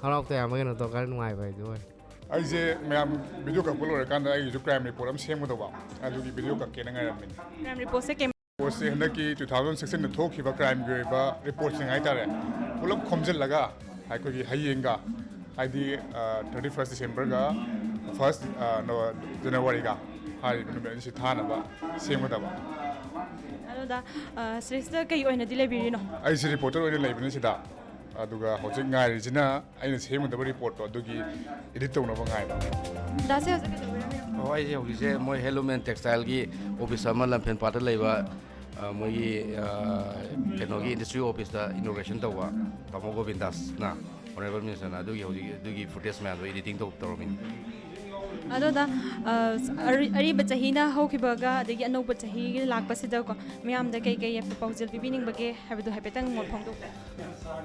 ꯍꯔꯥꯎ ꯇꯌꯥꯝꯕ ꯀꯩꯅꯣ ꯇꯧꯔꯀꯥꯟꯗ ꯅꯨꯡꯉꯥꯏꯕ ꯍꯥꯏꯗꯨ ꯑꯣꯏ꯫ ꯑꯩꯁꯦ ꯃꯌꯥꯝ ꯚꯤꯗꯤꯑꯣ ꯀꯛꯄ ꯂꯣꯏꯔꯀꯥꯟꯗ ꯑꯩꯒꯤꯁꯨ ꯀ꯭ꯔꯥꯏꯝ ꯔꯤꯄꯣꯔꯠ ꯑꯃ ꯁꯦꯝꯒꯗꯧꯕ, ꯑꯗꯨꯒꯤ ꯚꯤꯗꯤꯑꯣ ꯀꯛꯀꯦꯅ ꯉꯥꯏꯔꯝꯃꯤꯅꯤ꯫ ꯀ꯭ꯔꯥꯏꯝ ꯔꯤꯄꯣꯔꯠꯁꯦ ꯀꯦꯝ- ꯔꯤꯄꯣꯔꯠꯁꯦ ꯍꯟꯗꯛꯀꯤ ꯇꯨ ꯊꯥꯎꯖꯟ ꯁꯤꯛꯁꯇꯤꯟꯗ ꯊꯣꯛꯈꯤꯕ ꯀ꯭ꯔꯥꯏꯝꯒꯤ ꯑꯣꯏꯕ ꯔꯤꯄꯣꯔꯠꯁꯤꯡ ꯍꯥꯏꯇꯥꯔꯦ, ꯄꯨꯂꯞ ꯈꯣꯝꯖꯤꯜꯂꯒ ꯑꯩꯈꯣꯏꯒꯤ ꯍꯌꯦꯡꯒ, ꯍꯥꯏꯗꯤ, ꯊꯥꯔꯇꯤ ꯐꯥꯔꯁ ꯗꯤꯁꯦꯝꯕꯔꯒ ꯐꯥꯔꯁ ꯖꯅꯋꯥꯔꯤꯒ ꯍꯥꯏꯔꯤꯕ ꯅꯨꯃꯤꯠ ꯑꯅꯤꯁꯤ ꯊꯥꯅꯕ ꯁꯦꯝꯒꯗꯕ꯫ ꯑꯗꯨꯗ, ꯑ, ꯁꯤꯗꯩꯁꯤꯗ ꯀꯩ ꯑꯣꯏꯅꯗꯤ ꯂꯩꯕꯤꯔꯤꯅꯣ? ꯑꯩꯁꯦ ꯔꯤꯄꯣꯔꯇꯔ ꯑꯣꯏꯅ ꯂꯩꯕꯅꯤ ꯁꯤꯗ, ꯑꯗꯨꯒ ꯍꯧꯖꯤꯛ ꯉꯥꯏꯔꯤꯁꯤꯅ ꯑꯩꯅ ꯁꯦꯝꯒꯗꯕ ꯔꯤꯄꯣꯔꯠꯇꯣ ꯑꯗꯨꯒꯤ ꯏꯗꯤꯠ ꯇꯧꯅꯕ ꯉꯥꯏꯕ꯫ ꯗꯥꯁꯦ ꯍꯧꯖꯤꯛ ꯀꯩꯗꯧꯕꯤꯔꯝꯃꯤꯅꯣ? ꯑꯣ, ꯑꯩꯁꯦ ꯍꯧꯖꯤꯛꯁꯦ ꯃꯣꯏ ꯍꯦꯟꯂꯨꯝ ꯑꯦꯟ ꯇꯦꯛꯁꯇꯥꯏꯜꯒꯤ ꯑꯣꯐꯤꯁ ꯑꯃ ꯂꯝꯐꯦꯟ ꯄꯥꯠꯇ ꯂꯩꯕ, ꯑ, ꯃꯣꯏꯒꯤ, ꯑ, ꯀꯩꯅꯣꯒꯤ ꯏꯟꯗꯁꯇ꯭ꯔꯤ ꯑꯣꯐꯤꯁꯇ ꯏꯅꯣꯒ꯭ꯔꯦꯁꯟ ꯇꯧꯕ ꯇꯥꯃꯣ ꯒꯣꯕꯤꯟꯗꯥꯁꯅ, ꯑꯣꯅꯔꯦꯕꯜ ꯃꯤꯅꯤꯁꯇꯔꯅ, ꯑꯗꯨꯒꯤ ꯍꯧꯖꯤꯛ ꯑꯗꯨꯒꯤ ꯐꯨꯇꯦꯖ ꯃꯌꯥꯝꯗꯣ ꯏꯗꯤꯇꯤꯡ ꯇꯧ-, ꯇꯧꯔꯝꯃꯤꯅꯤ꯫ ꯑꯗꯨꯗ, ꯑ, ꯑꯔꯤ-, ꯑꯔꯤꯕ ꯆꯍꯤꯅ ꯍꯧꯈꯤꯕꯒ ꯑꯗꯒꯤ ꯑꯅꯧꯕ ꯆꯍꯤꯒꯤ ꯂꯥꯛꯄꯁꯤꯗꯀꯣ, ꯃꯤꯌꯥꯝꯗ ꯀꯩ ꯀꯩ ꯌꯥꯏꯐ ꯄꯥꯎꯖꯦꯜ ꯄꯤꯕꯤꯅꯤꯡꯕꯒꯦ ꯍꯥꯏꯕꯗꯨ ꯍꯥꯏꯐꯦꯠꯇꯪ ꯃꯣꯠ ꯐꯣꯡꯗꯣꯛꯄꯤꯌꯨ꯫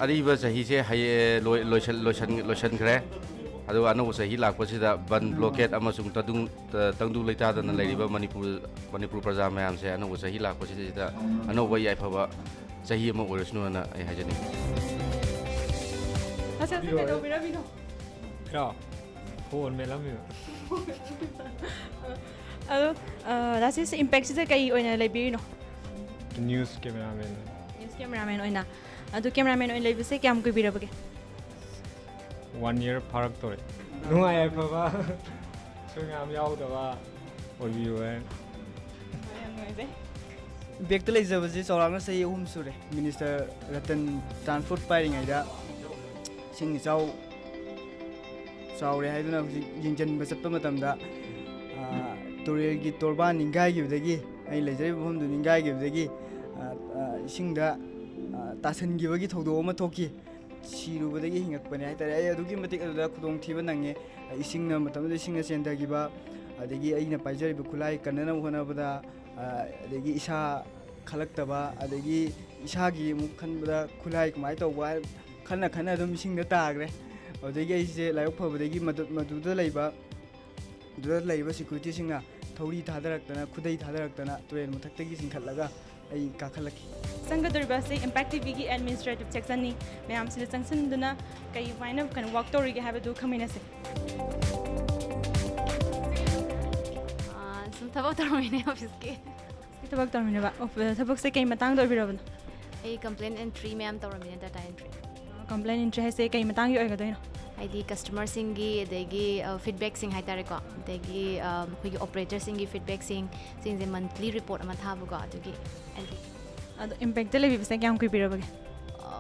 ꯑꯔꯤꯕ ꯆꯍꯤꯁꯦ ꯍꯌꯦ-, ꯂꯣꯏ-, ꯂꯣꯏꯁꯜ-, ꯂꯣꯏꯁꯟ-, ꯂꯣꯏꯁꯟꯈ꯭ꯔꯦ꯫ ꯑꯗꯨꯒ ꯑꯅꯧꯕ ꯆꯍꯤ ꯂꯥꯛꯄꯁꯤꯗ ꯕꯟ, ꯕ꯭ꯂꯣꯀꯦꯠ ꯑꯃꯁꯨꯡ ꯇꯗꯨꯡ-, ꯇ-, ꯇꯪꯗꯨ ꯂꯩꯇꯥꯗꯅ ꯂꯩꯔꯤꯕ ꯃꯅꯤꯄꯨꯔ, ꯃꯅꯤꯄꯨꯔ ꯄ꯭ꯔꯖꯥ ꯃꯌꯥꯝꯁꯦ ꯑꯅꯧꯕ ꯆꯍꯤ ꯂꯥꯛꯄꯁꯤꯗꯩꯁꯤꯗ ꯑꯅꯧꯕ ꯌꯥꯏꯐꯕ ꯆꯍꯤ ꯑꯃ ꯑꯣꯏꯔꯁꯅꯨꯅ ꯑꯩ ꯍꯥꯏꯖꯅꯤꯡꯉꯤ꯫ ꯗꯥ ꯁꯦꯜꯁꯦ ꯀꯩꯗꯧꯕꯤꯔꯝꯃꯤꯅꯣ? ꯑꯩꯔꯣ? ꯐꯣꯟ ꯃꯦꯠꯂꯝꯃꯤꯕ꯫ ꯑꯗꯣ, ꯑ, ꯗꯥ ꯁꯦꯜꯁꯦ ꯏꯝꯄꯦꯛꯁꯤꯗ ꯀꯩ ꯑꯣꯏꯅ ꯂꯩꯕꯤꯔꯤꯅꯣ? News cameraman. ꯅ꯭ꯌꯨꯁ ꯀꯦꯃꯦꯔꯥꯃꯦꯟ ꯑꯣꯏꯅ꯫ ꯑꯗꯨ ꯀꯦꯃꯦꯔꯥꯃꯦꯟ ꯑꯣꯏꯅ ꯂꯩꯕꯁꯦ ꯀꯌꯥꯝ ꯀꯨꯏꯕꯤꯔꯕꯒꯦ? One year ꯐꯥꯔꯛꯇꯣꯔꯦ꯫ ꯅꯨꯡꯉꯥꯏ ꯌꯥꯏꯐꯕ꯫ ꯃꯌꯥꯝ ꯌꯥꯎꯗꯕ ꯑꯣꯏꯕꯤꯌꯨ ꯍꯥꯏꯅ꯫ ꯌꯥꯝ ꯅꯨꯡꯉꯥꯏꯖꯩ꯫ ꯏꯝꯄꯦꯛꯇ ꯂꯩꯖꯕꯁꯦ ꯆꯥꯎꯔꯥꯛꯅ ꯆꯍꯤ ꯑꯍꯨꯝ ꯁꯨꯔꯦ꯫ ꯃꯤꯅꯤꯁꯇꯔ ꯔꯇꯟ ꯇ꯭ꯔꯥꯟꯁꯄꯣꯔꯠ ꯄꯥꯏꯔꯤꯉꯩꯗ ꯏꯁꯤꯡ ꯏꯆꯥꯎ ꯆꯥꯎꯔꯦ ꯍꯥꯏꯗꯨꯅ ꯍꯧꯖꯤꯛ ꯌꯦꯡꯁꯤꯟꯕ ꯆꯠꯄ ꯃꯇꯝꯗ, ꯑ, ꯇꯨꯔꯦꯜꯒꯤ ꯇꯣꯔꯕꯥꯟ ꯅꯤꯡꯒꯥꯏꯈꯤꯕꯗꯒꯤ, ꯑꯩ ꯂꯩꯖꯔꯤꯕ ꯃꯐꯝꯗꯨ ꯅꯤꯡꯒꯥꯏꯈꯤꯕꯗꯒꯤ, ꯑ, ꯑ, ꯏꯁꯤꯡꯗ, ꯑ, ꯇꯥꯁꯟꯈꯤꯕꯒꯤ ꯊꯧꯗꯣꯛ ꯑꯃ ꯊꯣꯛꯈꯤ꯫ ꯁꯤꯔꯨꯕꯗꯒꯤ ꯍꯤꯡꯉꯛꯄꯅꯦ ꯍꯥꯏꯇꯥꯔꯦ꯫ ꯑꯩ ꯑꯗꯨꯛꯀꯤ ꯃꯇꯤꯛ ꯑꯗꯨꯗ ꯈꯨꯗꯣꯡꯊꯤꯕ ꯅꯪꯉꯦ꯫ ꯏꯁꯤꯡꯅ, ꯃꯇꯝꯗꯨꯗ ꯏꯁꯤꯡꯅ ꯆꯦꯟꯊꯈꯤꯕ, ꯑꯗꯒꯤ ꯑꯩꯅ ꯄꯥꯏꯖꯔꯤꯕ ꯈꯨꯠꯂꯥꯏ ꯀꯟꯅꯅꯕ ꯍꯣꯠꯅꯕꯗ, ꯑ, ꯑꯗꯒꯤ ꯏꯁꯥ ꯈꯜꯂꯛꯇꯕ, ꯑꯗꯒꯤ ꯏꯁꯥꯒꯤ ꯑꯃꯨꯛ ꯈꯟꯕꯗ ꯈꯨꯠꯂꯥꯏ ꯀꯃꯥꯏꯅ ꯇꯧꯕ ꯍꯥꯏ-, ꯈꯟꯅ ꯈꯟꯅ ꯑꯗꯨꯝ ꯏꯁꯤꯡꯗ ꯇꯥꯈ꯭ꯔꯦ꯫ ꯑꯗꯨꯗꯒꯤ ꯑꯩꯁꯦ ꯂꯥꯏꯕꯛ ꯐꯕꯗꯒꯤ ꯃꯗꯨ-, ꯃꯗꯨꯗ ꯂꯩꯕ, ꯑꯗꯨꯗ ꯂꯩꯔꯤꯕ ꯁꯦꯀ꯭ꯌꯨꯔꯤꯇꯤꯁꯤꯡꯅ ꯊꯧꯔꯤ ꯊꯥꯗꯔꯛꯇꯅ, ꯈꯨꯗꯩ ꯊꯥꯗꯔꯛꯇꯅ ꯇꯨꯔꯦꯜ ꯃꯊꯛꯇꯒꯤ ꯆꯤꯡꯈꯠꯂꯒ ꯑꯩ ꯀꯥꯈꯠꯂꯛꯈꯤ꯫ ꯆꯪꯒꯗꯧꯔꯤꯕ ꯑꯁꯤ ꯏꯝꯄꯦꯛ ꯇꯤꯚꯤꯒꯤ ꯑꯦꯗꯃꯤꯅꯤꯁꯇ꯭ꯔꯦꯇꯤꯚ ꯁꯦꯛꯁꯟꯅꯤ꯫ ꯃꯌꯥꯝꯁꯤꯗ ꯆꯪꯁꯤꯟꯗꯨꯅ ꯀꯩꯃꯥꯏꯅ ꯀꯩꯅꯣ ꯋꯥꯛ ꯇꯧꯔꯤꯒꯦ ꯍꯥꯏꯕꯗꯨ ꯈꯪꯃꯤꯟꯅꯁꯦ꯫ ꯑꯥ, ꯁꯨꯝ ꯊꯕꯛ ꯇꯧꯔꯝꯃꯤꯅꯦ ꯑꯣꯐꯤꯁꯀꯤ꯫ ꯊꯕꯛ ꯇꯧꯔꯝꯃꯤꯅꯦꯕ꯫ ꯑꯣꯐ-, ꯊꯕꯛꯁꯦ ꯀꯩ ꯃꯇꯥꯡꯗ ꯑꯣꯏꯕꯤꯔꯕꯅꯣ? ꯑꯩ ꯀꯝꯄ꯭ꯂꯦꯟ ꯑꯦꯟꯇ꯭ꯔꯤ ꯃꯌꯥꯝ ꯇꯧꯔꯝꯃꯤꯅꯦ, ꯗꯥꯇꯥ ꯑꯦꯟꯇ꯭ꯔꯤ꯫ ꯀꯝꯄ꯭ꯂꯦꯟ ꯑꯦꯟꯇ꯭ꯔꯤ ꯍꯥꯏꯁꯦ ꯀꯩ ꯃꯇꯥꯡꯒꯤ ꯑꯣꯏꯒꯗꯣꯏꯅꯣ? ꯍꯥꯏꯗꯤ ꯀꯁꯇꯃꯔꯁꯤꯡꯒꯤ, ꯑꯗꯒꯤ, ꯑ, ꯐꯤꯗꯕꯦꯛꯁꯤꯡ ꯍꯥꯏꯇꯥꯔꯦꯀꯣ, ꯑꯗꯒꯤ, ꯑ, ꯑꯩꯈꯣꯏꯒꯤ ꯑꯣꯄꯔꯦꯇꯔꯁꯤꯡꯒꯤ ꯐꯤꯗꯕꯦꯛꯁꯤꯡ, ꯁꯤꯡꯁꯦ ꯃꯟꯊꯂꯤ ꯔꯤꯄꯣꯔꯠ ꯑꯃ ꯊꯥꯕꯀꯣ, ꯑꯗꯨꯒꯤ ꯑꯦꯟꯇ꯭ꯔꯤ꯫ ꯑꯗꯣ ꯏꯝꯄꯦꯛꯇ ꯂꯩꯕꯤꯕꯁꯦ ꯀꯌꯥꯝ ꯀꯨꯏꯕꯤꯔꯕꯒꯦ?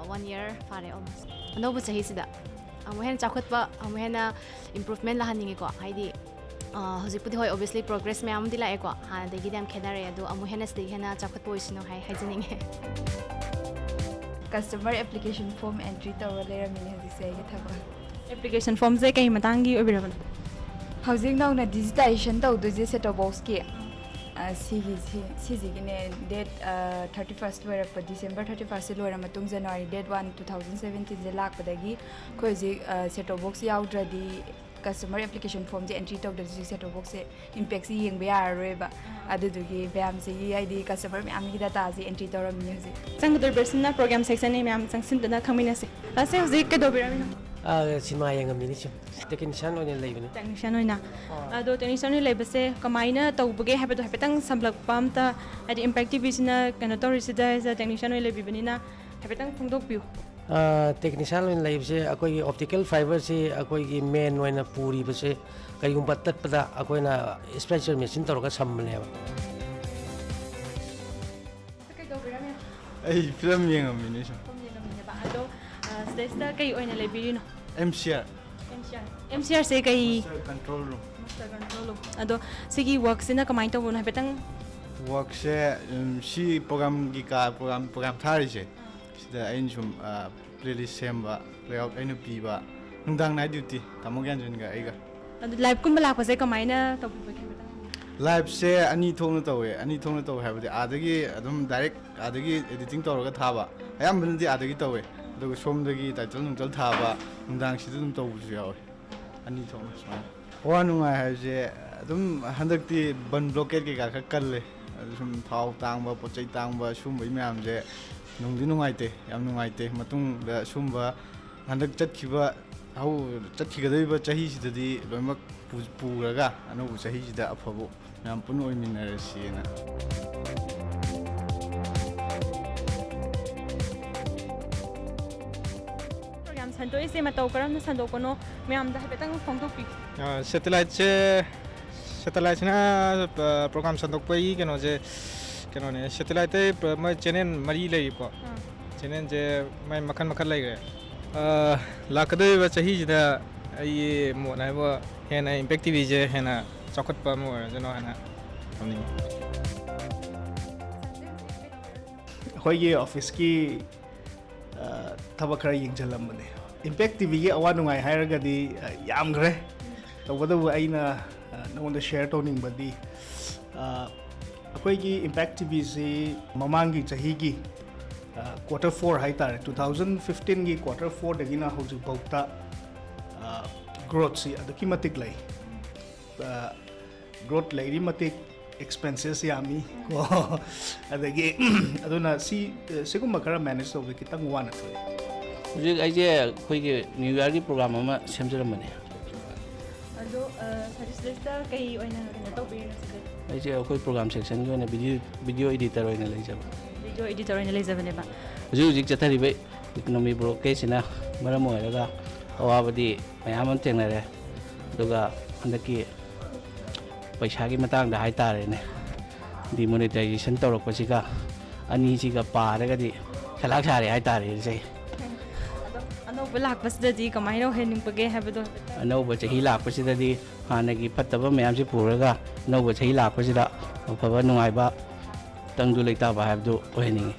ꯋꯥꯟ ꯌꯔ ꯐꯥꯔꯦ ꯑꯣꯜꯃꯣꯁ꯫ ꯑꯅꯧꯕ ꯆꯍꯤꯁꯤꯗ ꯑꯃꯨꯛ ꯍꯦꯟꯅ ꯆꯥꯎꯈꯠꯄ, ꯑꯃꯨꯛ ꯍꯦꯟꯅ ꯏꯝꯄ꯭ꯔꯨꯚꯃꯦꯟ ꯂꯥꯛꯍꯟꯅꯤꯡꯉꯤꯀꯣ꯫ ꯍꯥꯏꯗꯤ, ꯑ, ꯍꯧꯖꯤꯛꯄꯨꯗꯤ ꯍꯣꯏ, ꯑꯣꯕꯤꯌꯁꯂꯤ ꯄ꯭ꯔꯣꯒ꯭ꯔꯦꯁ ꯃꯌꯥꯝ ꯑꯃꯗꯤ ꯂꯥꯛꯑꯦꯀꯣ, ꯍꯥꯟꯅꯗꯒꯤꯗꯤ ꯌꯥꯝ ꯈꯦꯠꯅꯔꯦ, ꯑꯗꯣ ꯑꯃꯨꯛ ꯍꯦꯟꯅ ꯁꯤꯗꯒꯤ ꯍꯦꯟꯅ ꯆꯥꯎꯈꯠꯄ ꯑꯣꯏꯁꯅꯨ ꯍꯥꯏ ꯍꯥꯏꯖꯅꯤꯡꯉꯦ꯫ ꯀꯁꯇꯃꯔ ꯑꯦꯄ꯭ꯂꯤꯀꯦꯁꯟ ꯐꯣꯝ ꯑꯦꯟꯇ꯭ꯔꯤ ꯇꯧꯔ ꯂꯩꯔꯝꯃꯤꯅꯦ ꯍꯧꯖꯤꯛꯁꯦ ꯑꯩꯒꯤ ꯊꯕꯛ꯫ ꯑꯦꯄ꯭ꯂꯤꯀꯦꯁꯟ ꯐꯣꯝꯁꯦ ꯀꯩ ꯃꯇꯥꯡꯒꯤ ꯑꯣꯏꯕꯤꯔꯕꯅꯣ? ꯍꯧꯖꯤꯛ ꯅꯧꯅ ꯗꯤꯖꯤꯇꯥꯏꯖꯦꯁꯟ ꯇꯧꯗꯣꯏꯁꯦ ꯁꯦꯠ ꯇꯣꯞ ꯕꯣꯛꯁꯀꯤ, ꯑ, ꯁꯤꯒꯤ, ꯁꯤ, ꯁꯤꯁꯤꯒꯤꯅꯦ꯫ ꯗꯦꯠ, ꯑ, ꯊꯥꯔꯇꯤ ꯐꯥꯔꯁꯠ ꯂꯣꯏꯔꯛꯄ, ꯗꯤꯁꯦꯝꯕꯔ ꯊꯥꯔꯇꯤ ꯐꯥꯔꯁꯠꯁꯦ ꯂꯣꯏꯔ ꯃꯇꯨꯡ, January date one, two thousand ꯁꯕꯦꯟꯇꯤꯟꯁꯦ ꯂꯥꯛꯄꯗꯒꯤ ꯑꯩꯈꯣꯏ ꯍꯧꯖꯤꯛ, ꯑ, ꯁꯦꯠ ꯇꯣꯞ ꯕꯣꯛꯁ ꯌꯥꯎꯗ꯭ꯔꯗꯤ ꯀꯁꯇꯃꯔ ꯑꯦꯄ꯭ꯂꯤꯀꯦꯁꯟ ꯐꯣꯝꯁꯦ ꯑꯦꯟꯇ꯭ꯔꯤ ꯇꯧꯗ꯭ꯔꯗꯤ ꯍꯧꯖꯤꯛ ꯁꯦꯠ ꯇꯣꯞ ꯕꯣꯛꯁꯁꯦ ꯏꯝꯄꯦꯛꯁꯤ ꯌꯦꯡꯕ ꯌꯥꯔꯔꯣꯏꯕ꯫ ꯑꯗꯨꯗꯨꯒꯤ ꯃꯌꯥꯝꯁꯤꯒꯤ, ꯍꯥꯏꯗꯤ, ꯀꯁꯇꯃꯔ ꯃꯌꯥꯝꯒꯤ ꯗꯇꯥꯁꯦ ꯑꯦꯟꯇ꯭ꯔꯤ ꯇꯧꯔꯝꯃꯤꯅꯦ ꯍꯧꯖꯤꯛ꯫ ꯆꯪꯒꯗꯧꯔꯤꯕꯁꯤꯅ ꯄ꯭ꯔꯣꯒ꯭ꯔꯥꯝ ꯁꯦꯛꯁꯟꯅꯤ, ꯃꯌꯥꯝ ꯆꯪꯁꯤꯟꯗꯨꯅ ꯈꯪꯃꯤꯟꯅꯁꯦ꯫ ꯑꯁꯦ ꯍꯧꯖꯤꯛ ꯀꯩꯗꯧꯕꯤꯔꯝꯃꯤꯅꯣ? ꯑꯥ, ꯁꯤꯅꯦꯃꯥ ꯌꯦꯡꯉꯝꯃꯤꯅꯤ ꯁꯨꯝ꯫ ꯇꯦꯛꯅꯤꯁꯤꯌꯥꯟ ꯑꯣꯏꯅ ꯂꯩꯕꯅꯤ꯫ ꯇꯦꯛꯅꯤꯁꯤꯌꯥꯟ ꯑꯣꯏꯅ꯫ ꯑꯗꯣ ꯇꯦꯛꯅꯤꯁꯤꯌꯥꯟ ꯑꯣꯏꯅ ꯂꯩꯕꯁꯦ ꯀꯃꯥꯏꯅ ꯇꯧꯕꯒꯦ ꯍꯥꯏꯕꯗꯣ ꯍꯥꯏꯐꯦꯠꯇꯪ ꯁꯝꯂꯞꯄ ꯑꯝꯇ, ꯍꯥꯏꯗꯤ ꯏꯝꯄꯦꯛ ꯇꯤꯚꯤꯁꯤꯅ ꯀꯩꯅꯣ ꯇꯧꯔꯤꯁꯤꯗ, ꯇꯦꯛꯅꯤꯁꯤꯌꯥꯟ ꯑꯣꯏꯅ ꯂꯩꯕꯤꯕꯅꯤꯅ ꯍꯥꯏꯐꯦꯠꯇꯪ ꯐꯣꯡꯗꯣꯛꯄꯤꯌꯨ꯫ ꯑ, ꯇꯦꯛꯅꯤꯁꯤꯌꯥꯟ ꯑꯣꯏꯅ ꯂꯩꯕꯁꯦ ꯑꯩꯈꯣꯏꯒꯤ ꯑꯣꯞꯇꯤꯀꯦꯜ ꯐꯥꯏꯕꯔꯁꯤ ꯑꯩꯈꯣꯏꯒꯤ ꯃꯦꯟ ꯑꯣꯏꯅ ꯄꯨꯔꯤꯕꯁꯦ ꯀꯔꯤꯒꯨꯝꯕ ꯇꯠꯄꯗ ꯑꯩꯈꯣꯏꯅ ꯁ꯭ꯄꯦꯁꯔ ꯃꯦꯆꯤꯟ ꯇꯧꯔꯒ ꯁꯝꯕꯅꯦꯕ꯫ ꯀꯩꯗꯧꯕꯤꯔꯝꯃꯤꯅꯣ? ꯑꯩ ꯐꯤꯂꯝ ꯌꯦꯡꯉꯝꯃꯤꯅꯦ ꯁꯨꯝ꯫ ꯐꯤꯂꯝ ꯌꯦꯡꯉꯝꯃꯤꯅꯦꯕ꯫ ꯑꯗꯣ, ꯑ, ꯁꯤꯗꯩꯁꯤꯗ ꯀꯩ ꯑꯣꯏꯅ ꯂꯩꯕꯤꯔꯤꯅꯣ? M C R. M C R. M C ꯑꯥꯔꯁꯦ ꯀꯩ? Master control room. Master control room. ꯑꯗꯣ ꯁꯤꯒꯤ ꯋꯥꯔꯛꯁꯤꯅ ꯀꯃꯥꯏꯅ ꯇꯧꯕꯅꯣ ꯍꯥꯏꯐꯦꯠꯇꯪ? ꯋꯥꯔꯛꯁꯦ, ꯎꯝ, ꯁꯤ ꯄ꯭ꯔꯣꯒꯥꯝꯒꯤ ꯀꯥ-, ꯄ꯭ꯔꯣꯒꯥꯝ, ꯄ꯭ꯔꯣꯒꯥꯝ ꯊꯥꯔꯤꯁꯦ, ꯁꯤꯗ ꯑꯩꯅ ꯁꯨꯝ, ꯑ, ꯄ꯭ꯂꯦꯂꯤꯁ ꯁꯦꯝꯕ, ꯂꯦꯑꯥꯎꯠ ꯑꯩꯅ ꯄꯤꯕ, ꯅꯨꯡꯗꯥꯡ ꯅꯥꯏꯠ ꯗ꯭ꯌꯨꯇꯤ, ꯇꯥꯃꯣ ꯒ꯭ꯌꯥꯟꯆꯟꯒ ꯑꯩꯒ꯫ ꯑꯗꯨ ꯂꯥꯏꯚꯀꯨꯝꯕ ꯂꯥꯛꯄꯁꯦ ꯀꯃꯥꯏꯅ ꯇꯧꯕꯤꯕꯒꯦ ꯍꯥꯏꯐꯦꯠꯇꯪ ꯍꯥꯏꯕꯤꯌꯨ? ꯂꯥꯏꯚꯁꯦ ꯑꯅꯤ ꯊꯣꯛꯅ ꯇꯧꯋꯦ, ꯑꯅꯤ ꯊꯣꯛꯅ ꯇꯧꯋꯦ ꯍꯥꯏꯕꯗꯤ ꯑꯥꯗꯒꯤ ꯑꯗꯨꯝ ꯗꯥꯏꯔꯦꯛ ꯑꯥꯗꯒꯤ ꯑꯦꯗꯤꯇꯤꯡ ꯇꯧꯔꯒ ꯊꯥꯕ, ꯑꯌꯥꯝꯕꯅꯗꯤ ꯑꯥꯗꯒꯤ ꯇꯧꯋꯦ, ꯑꯗꯨꯒ ꯁꯣꯝꯗꯒꯤ ꯇꯥꯏꯇꯜ ꯅꯨꯡꯇꯜ ꯊꯥꯕ, ꯅꯨꯡꯗꯥꯡꯁꯤꯗ ꯑꯗꯨꯝ ꯇꯧꯕꯁꯨ ꯌꯥꯎꯋꯦ꯫ ꯑꯅꯤ ꯊꯣꯛꯅ ꯁꯨꯃꯥꯏꯅ꯫ ꯑꯋꯥ ꯅꯨꯡꯉꯥꯏ ꯍꯥꯏꯕꯁꯦ ꯑꯗꯨꯝ ꯍꯟꯗꯛꯇꯤ ꯕꯟ ꯕ꯭ꯂꯣꯀꯦꯠ ꯀꯩꯀꯥ ꯈꯔ ꯀꯜꯂꯦ꯫ ꯑꯗꯨ ꯁꯨꯝ ꯊꯥꯎ ꯇꯥꯡꯕ, ꯄꯣꯠ ꯆꯩ ꯇꯥꯡꯕ, ꯁꯨꯝꯕꯒꯤ ꯃꯌꯥꯝꯁꯦ ꯅꯨꯡꯗꯤ ꯅꯨꯡꯉꯥꯏꯇꯦ, ꯌꯥꯝ ꯅꯨꯡꯉꯥꯏꯇꯦ꯫ ꯃꯇꯨꯡꯗ ꯁꯨꯝꯕ ꯍꯟꯗꯛ ꯆꯠꯈꯤꯕ, ꯍꯧ-, ꯆꯠꯈꯤꯒꯗꯧꯔꯤꯕ ꯆꯍꯤꯁꯤꯗꯗꯤ ꯂꯣꯏꯅꯃꯛ ꯄꯨ-, ꯄꯨꯔꯒ ꯑꯅꯧꯕ ꯆꯍꯤꯁꯤꯗ ꯑꯐꯕ ꯃꯌꯥꯝ ꯄꯨꯟꯅ ꯑꯣꯏꯃꯤꯟꯅꯔꯁꯤꯅ꯫ ꯄ꯭ꯔꯣꯒ꯭ꯔꯥꯝ ꯁꯟꯗꯣꯛꯏꯁꯦ ꯃꯇꯧ ꯀꯔꯝꯅ ꯁꯟꯗꯣꯛꯄꯅꯣ ꯃꯌꯥꯝꯗ ꯍꯥꯏꯐꯦꯠꯇꯪ ꯐꯣꯡꯗꯣꯛꯄꯤꯌꯨ꯫ ꯑ, ꯁꯦꯇꯦꯂꯥꯏꯠꯁꯦ, ꯁꯦꯇꯦꯂꯥꯏꯠꯁꯤꯅ, ꯑ, ꯄ꯭ꯔꯣꯒ꯭ꯔꯥꯝ ꯁꯟꯗꯣꯛꯄꯒꯤ ꯀꯩꯅꯣꯁꯦ, ꯀꯩꯅꯣꯅꯦ, ꯁꯦꯇꯦꯂꯥꯏꯠꯇꯩ ꯄ-, ꯃꯣꯏ ꯆꯦꯅꯦꯜ ꯃꯔꯤ ꯂꯩꯔꯤꯀꯣ꯫ ꯑꯥ꯫ ꯆꯦꯅꯦꯜꯁꯦ ꯃꯥꯏ ꯃꯈꯜ ꯃꯈꯜ ꯂꯩꯈ꯭ꯔꯦ꯫ ꯑ, ꯂꯥꯛꯀꯗꯧꯔꯤꯕ ꯆꯍꯤꯁꯤꯗ ꯑꯩꯒꯤ ꯃꯣꯠ ꯍꯥꯏꯕꯨ ꯍꯦꯟꯅ ꯏꯝꯄꯦꯛ ꯇꯤ ꯚꯤꯁꯦ ꯍꯦꯟꯅ ꯆꯥꯎꯈꯠꯄ ꯑꯃ ꯑꯣꯏꯔꯁꯅꯨ ꯍꯥꯏꯅ ꯊꯝꯅꯤꯡꯉꯤ꯫ ꯑꯩꯈꯣꯏꯒꯤ ꯑꯣꯐꯤꯁꯀꯤ, ꯑ, ꯊꯕꯛ ꯈꯔ ꯌꯦꯡꯁꯤꯜꯂꯝꯕꯅꯦ꯫ ꯏꯝꯄꯦꯛ ꯇꯤ ꯚꯤꯒꯤ ꯑꯋꯥ ꯅꯨꯡꯉꯥꯏ ꯍꯥꯏꯔꯒꯗꯤ, ꯑ, ꯌꯥꯝꯈ꯭ꯔꯦ꯫ ꯇꯧꯕꯇꯕꯨ ꯑꯩꯅ, ꯑ, ꯅꯉꯣꯟꯗ ꯁꯤꯌꯔ ꯇꯧꯅꯤꯡꯕꯗꯤ, ꯑ, ꯑꯩꯈꯣꯏꯒꯤ ꯏꯝꯄꯦꯛ ꯇꯤ ꯚꯤꯁꯤ ꯃꯃꯥꯡꯒꯤ ꯆꯍꯤꯒꯤ, ꯑ, ꯀ꯭ꯋꯥꯇꯔ ꯐꯣꯔ ꯍꯥꯏ ꯇꯥꯔꯦ, ꯇꯨ ꯊꯥꯎꯖꯟ ꯐꯤꯐꯇꯤꯟꯒꯤ ꯀ꯭ꯋꯥꯇꯔ ꯐꯣꯔꯗꯒꯤꯅ ꯍꯧꯖꯤꯛꯐꯥꯎꯗ, ꯑ, ꯒ꯭ꯔꯣꯠꯁꯤ ꯑꯗꯨꯛꯀꯤ ꯃꯇꯤꯛ ꯂꯩ꯫ ꯑ, ꯒ꯭ꯔꯣꯠ ꯂꯩꯔꯤ ꯃꯇꯤꯛ ꯑꯦꯛꯁꯄꯦꯟꯁꯦꯁ ꯌꯥꯝꯃꯤ ꯀꯣ꯫ ꯑꯗꯒꯤ, ꯑꯗꯨꯅ ꯁꯤ, ꯁꯤꯒꯨꯝꯕ ꯈꯔ ꯃꯦꯅꯦꯖ ꯇꯧꯕꯗ ꯈꯤꯇꯪ ꯋꯥꯅ ꯊꯣꯛꯑꯦ꯫ ꯍꯧꯖꯤꯛ ꯑꯩꯁꯦ ꯑꯩꯈꯣꯏꯒꯤ ꯅ꯭ꯌꯨ ꯌꯥꯔꯒꯤ ꯄ꯭ꯔꯣꯒ꯭ꯔꯥꯝ ꯑꯃ ꯁꯦꯝꯖꯔꯝꯕꯅꯦ꯫ ꯑꯗꯣ, ꯑ, ꯁꯥꯔ ꯁꯤꯗꯩꯁꯤꯗ ꯀꯩ ꯑꯣꯏꯅ ꯀꯩꯅꯣ ꯇꯧꯕꯤꯔꯤꯅꯣ ꯁꯤꯗ? ꯑꯩꯁꯦ ꯑꯩꯈꯣꯏ ꯄ꯭ꯔꯣꯒ꯭ꯔꯥꯝ ꯁꯦꯛꯁꯟꯒꯤ ꯑꯣꯏꯅ ꯚꯤꯗꯤꯑꯣ, ꯚꯤꯗꯤꯑꯣ ꯏꯗꯤꯇꯔ ꯑꯣꯏꯅ ꯂꯩꯖꯕ꯫ ꯚꯤꯗꯤꯑꯣ ꯏꯗꯤꯇꯔ ꯑꯣꯏꯅ ꯂꯩꯖꯕꯅꯦꯕ꯫ ꯍꯧꯖꯤꯛ ꯍꯧꯖꯤꯛ ꯆꯠꯊꯔꯤꯕ ꯏꯀꯣꯅꯣꯃꯤ ꯕ꯭ꯂꯣꯀꯦꯖꯁꯤꯅ ꯃꯔꯝ ꯑꯣꯏꯔꯒ ꯑꯋꯥꯕꯗꯤ ꯃꯌꯥꯝ ꯑꯃ ꯊꯦꯡꯅꯔꯦ꯫ ꯑꯗꯨꯒ ꯍꯟꯗꯛꯀꯤ ꯄꯩꯁꯥꯒꯤ ꯃꯇꯥꯡꯗ ꯍꯥꯏꯇꯥꯔꯦꯅꯦ, ꯗꯤꯃꯣꯅꯤꯇꯥꯏꯖꯦꯁꯟ ꯇꯧꯔꯛꯄꯁꯤꯒ ꯑꯅꯤꯁꯤꯒ ꯄꯥꯔꯒꯗꯤ ꯁꯂꯥꯛ ꯁꯥꯔꯦ ꯍꯥꯏꯇꯥꯔꯦ ꯏꯆꯦ꯫ ꯑꯗꯣ ꯑꯅꯧꯕ ꯂꯥꯛꯄꯁꯤꯗꯗꯤ ꯀꯃꯥꯏꯅ ꯑꯣꯏꯍꯟꯅꯤꯡꯕꯒꯦ ꯍꯥꯏꯕꯗꯣ ꯍꯥꯏꯐꯦꯠꯇꯪ꯫ ꯑꯅꯧꯕ ꯆꯍꯤ ꯂꯥꯛꯄꯁꯤꯗꯗꯤ ꯍꯥꯟꯅꯒꯤ ꯐꯠꯇꯕ ꯃꯌꯥꯝꯁꯤ ꯄꯨꯔꯒ ꯑꯅꯧꯕ ꯆꯍꯤ ꯂꯥꯛꯄꯁꯤꯗ ꯑꯐꯕ ꯅꯨꯡꯉꯥꯏꯕ ꯇꯪꯗꯨ ꯂꯩꯇꯥꯕ ꯍꯥꯏꯕꯗꯨ ꯑꯣꯏꯍꯟꯅꯤꯡꯉꯤ꯫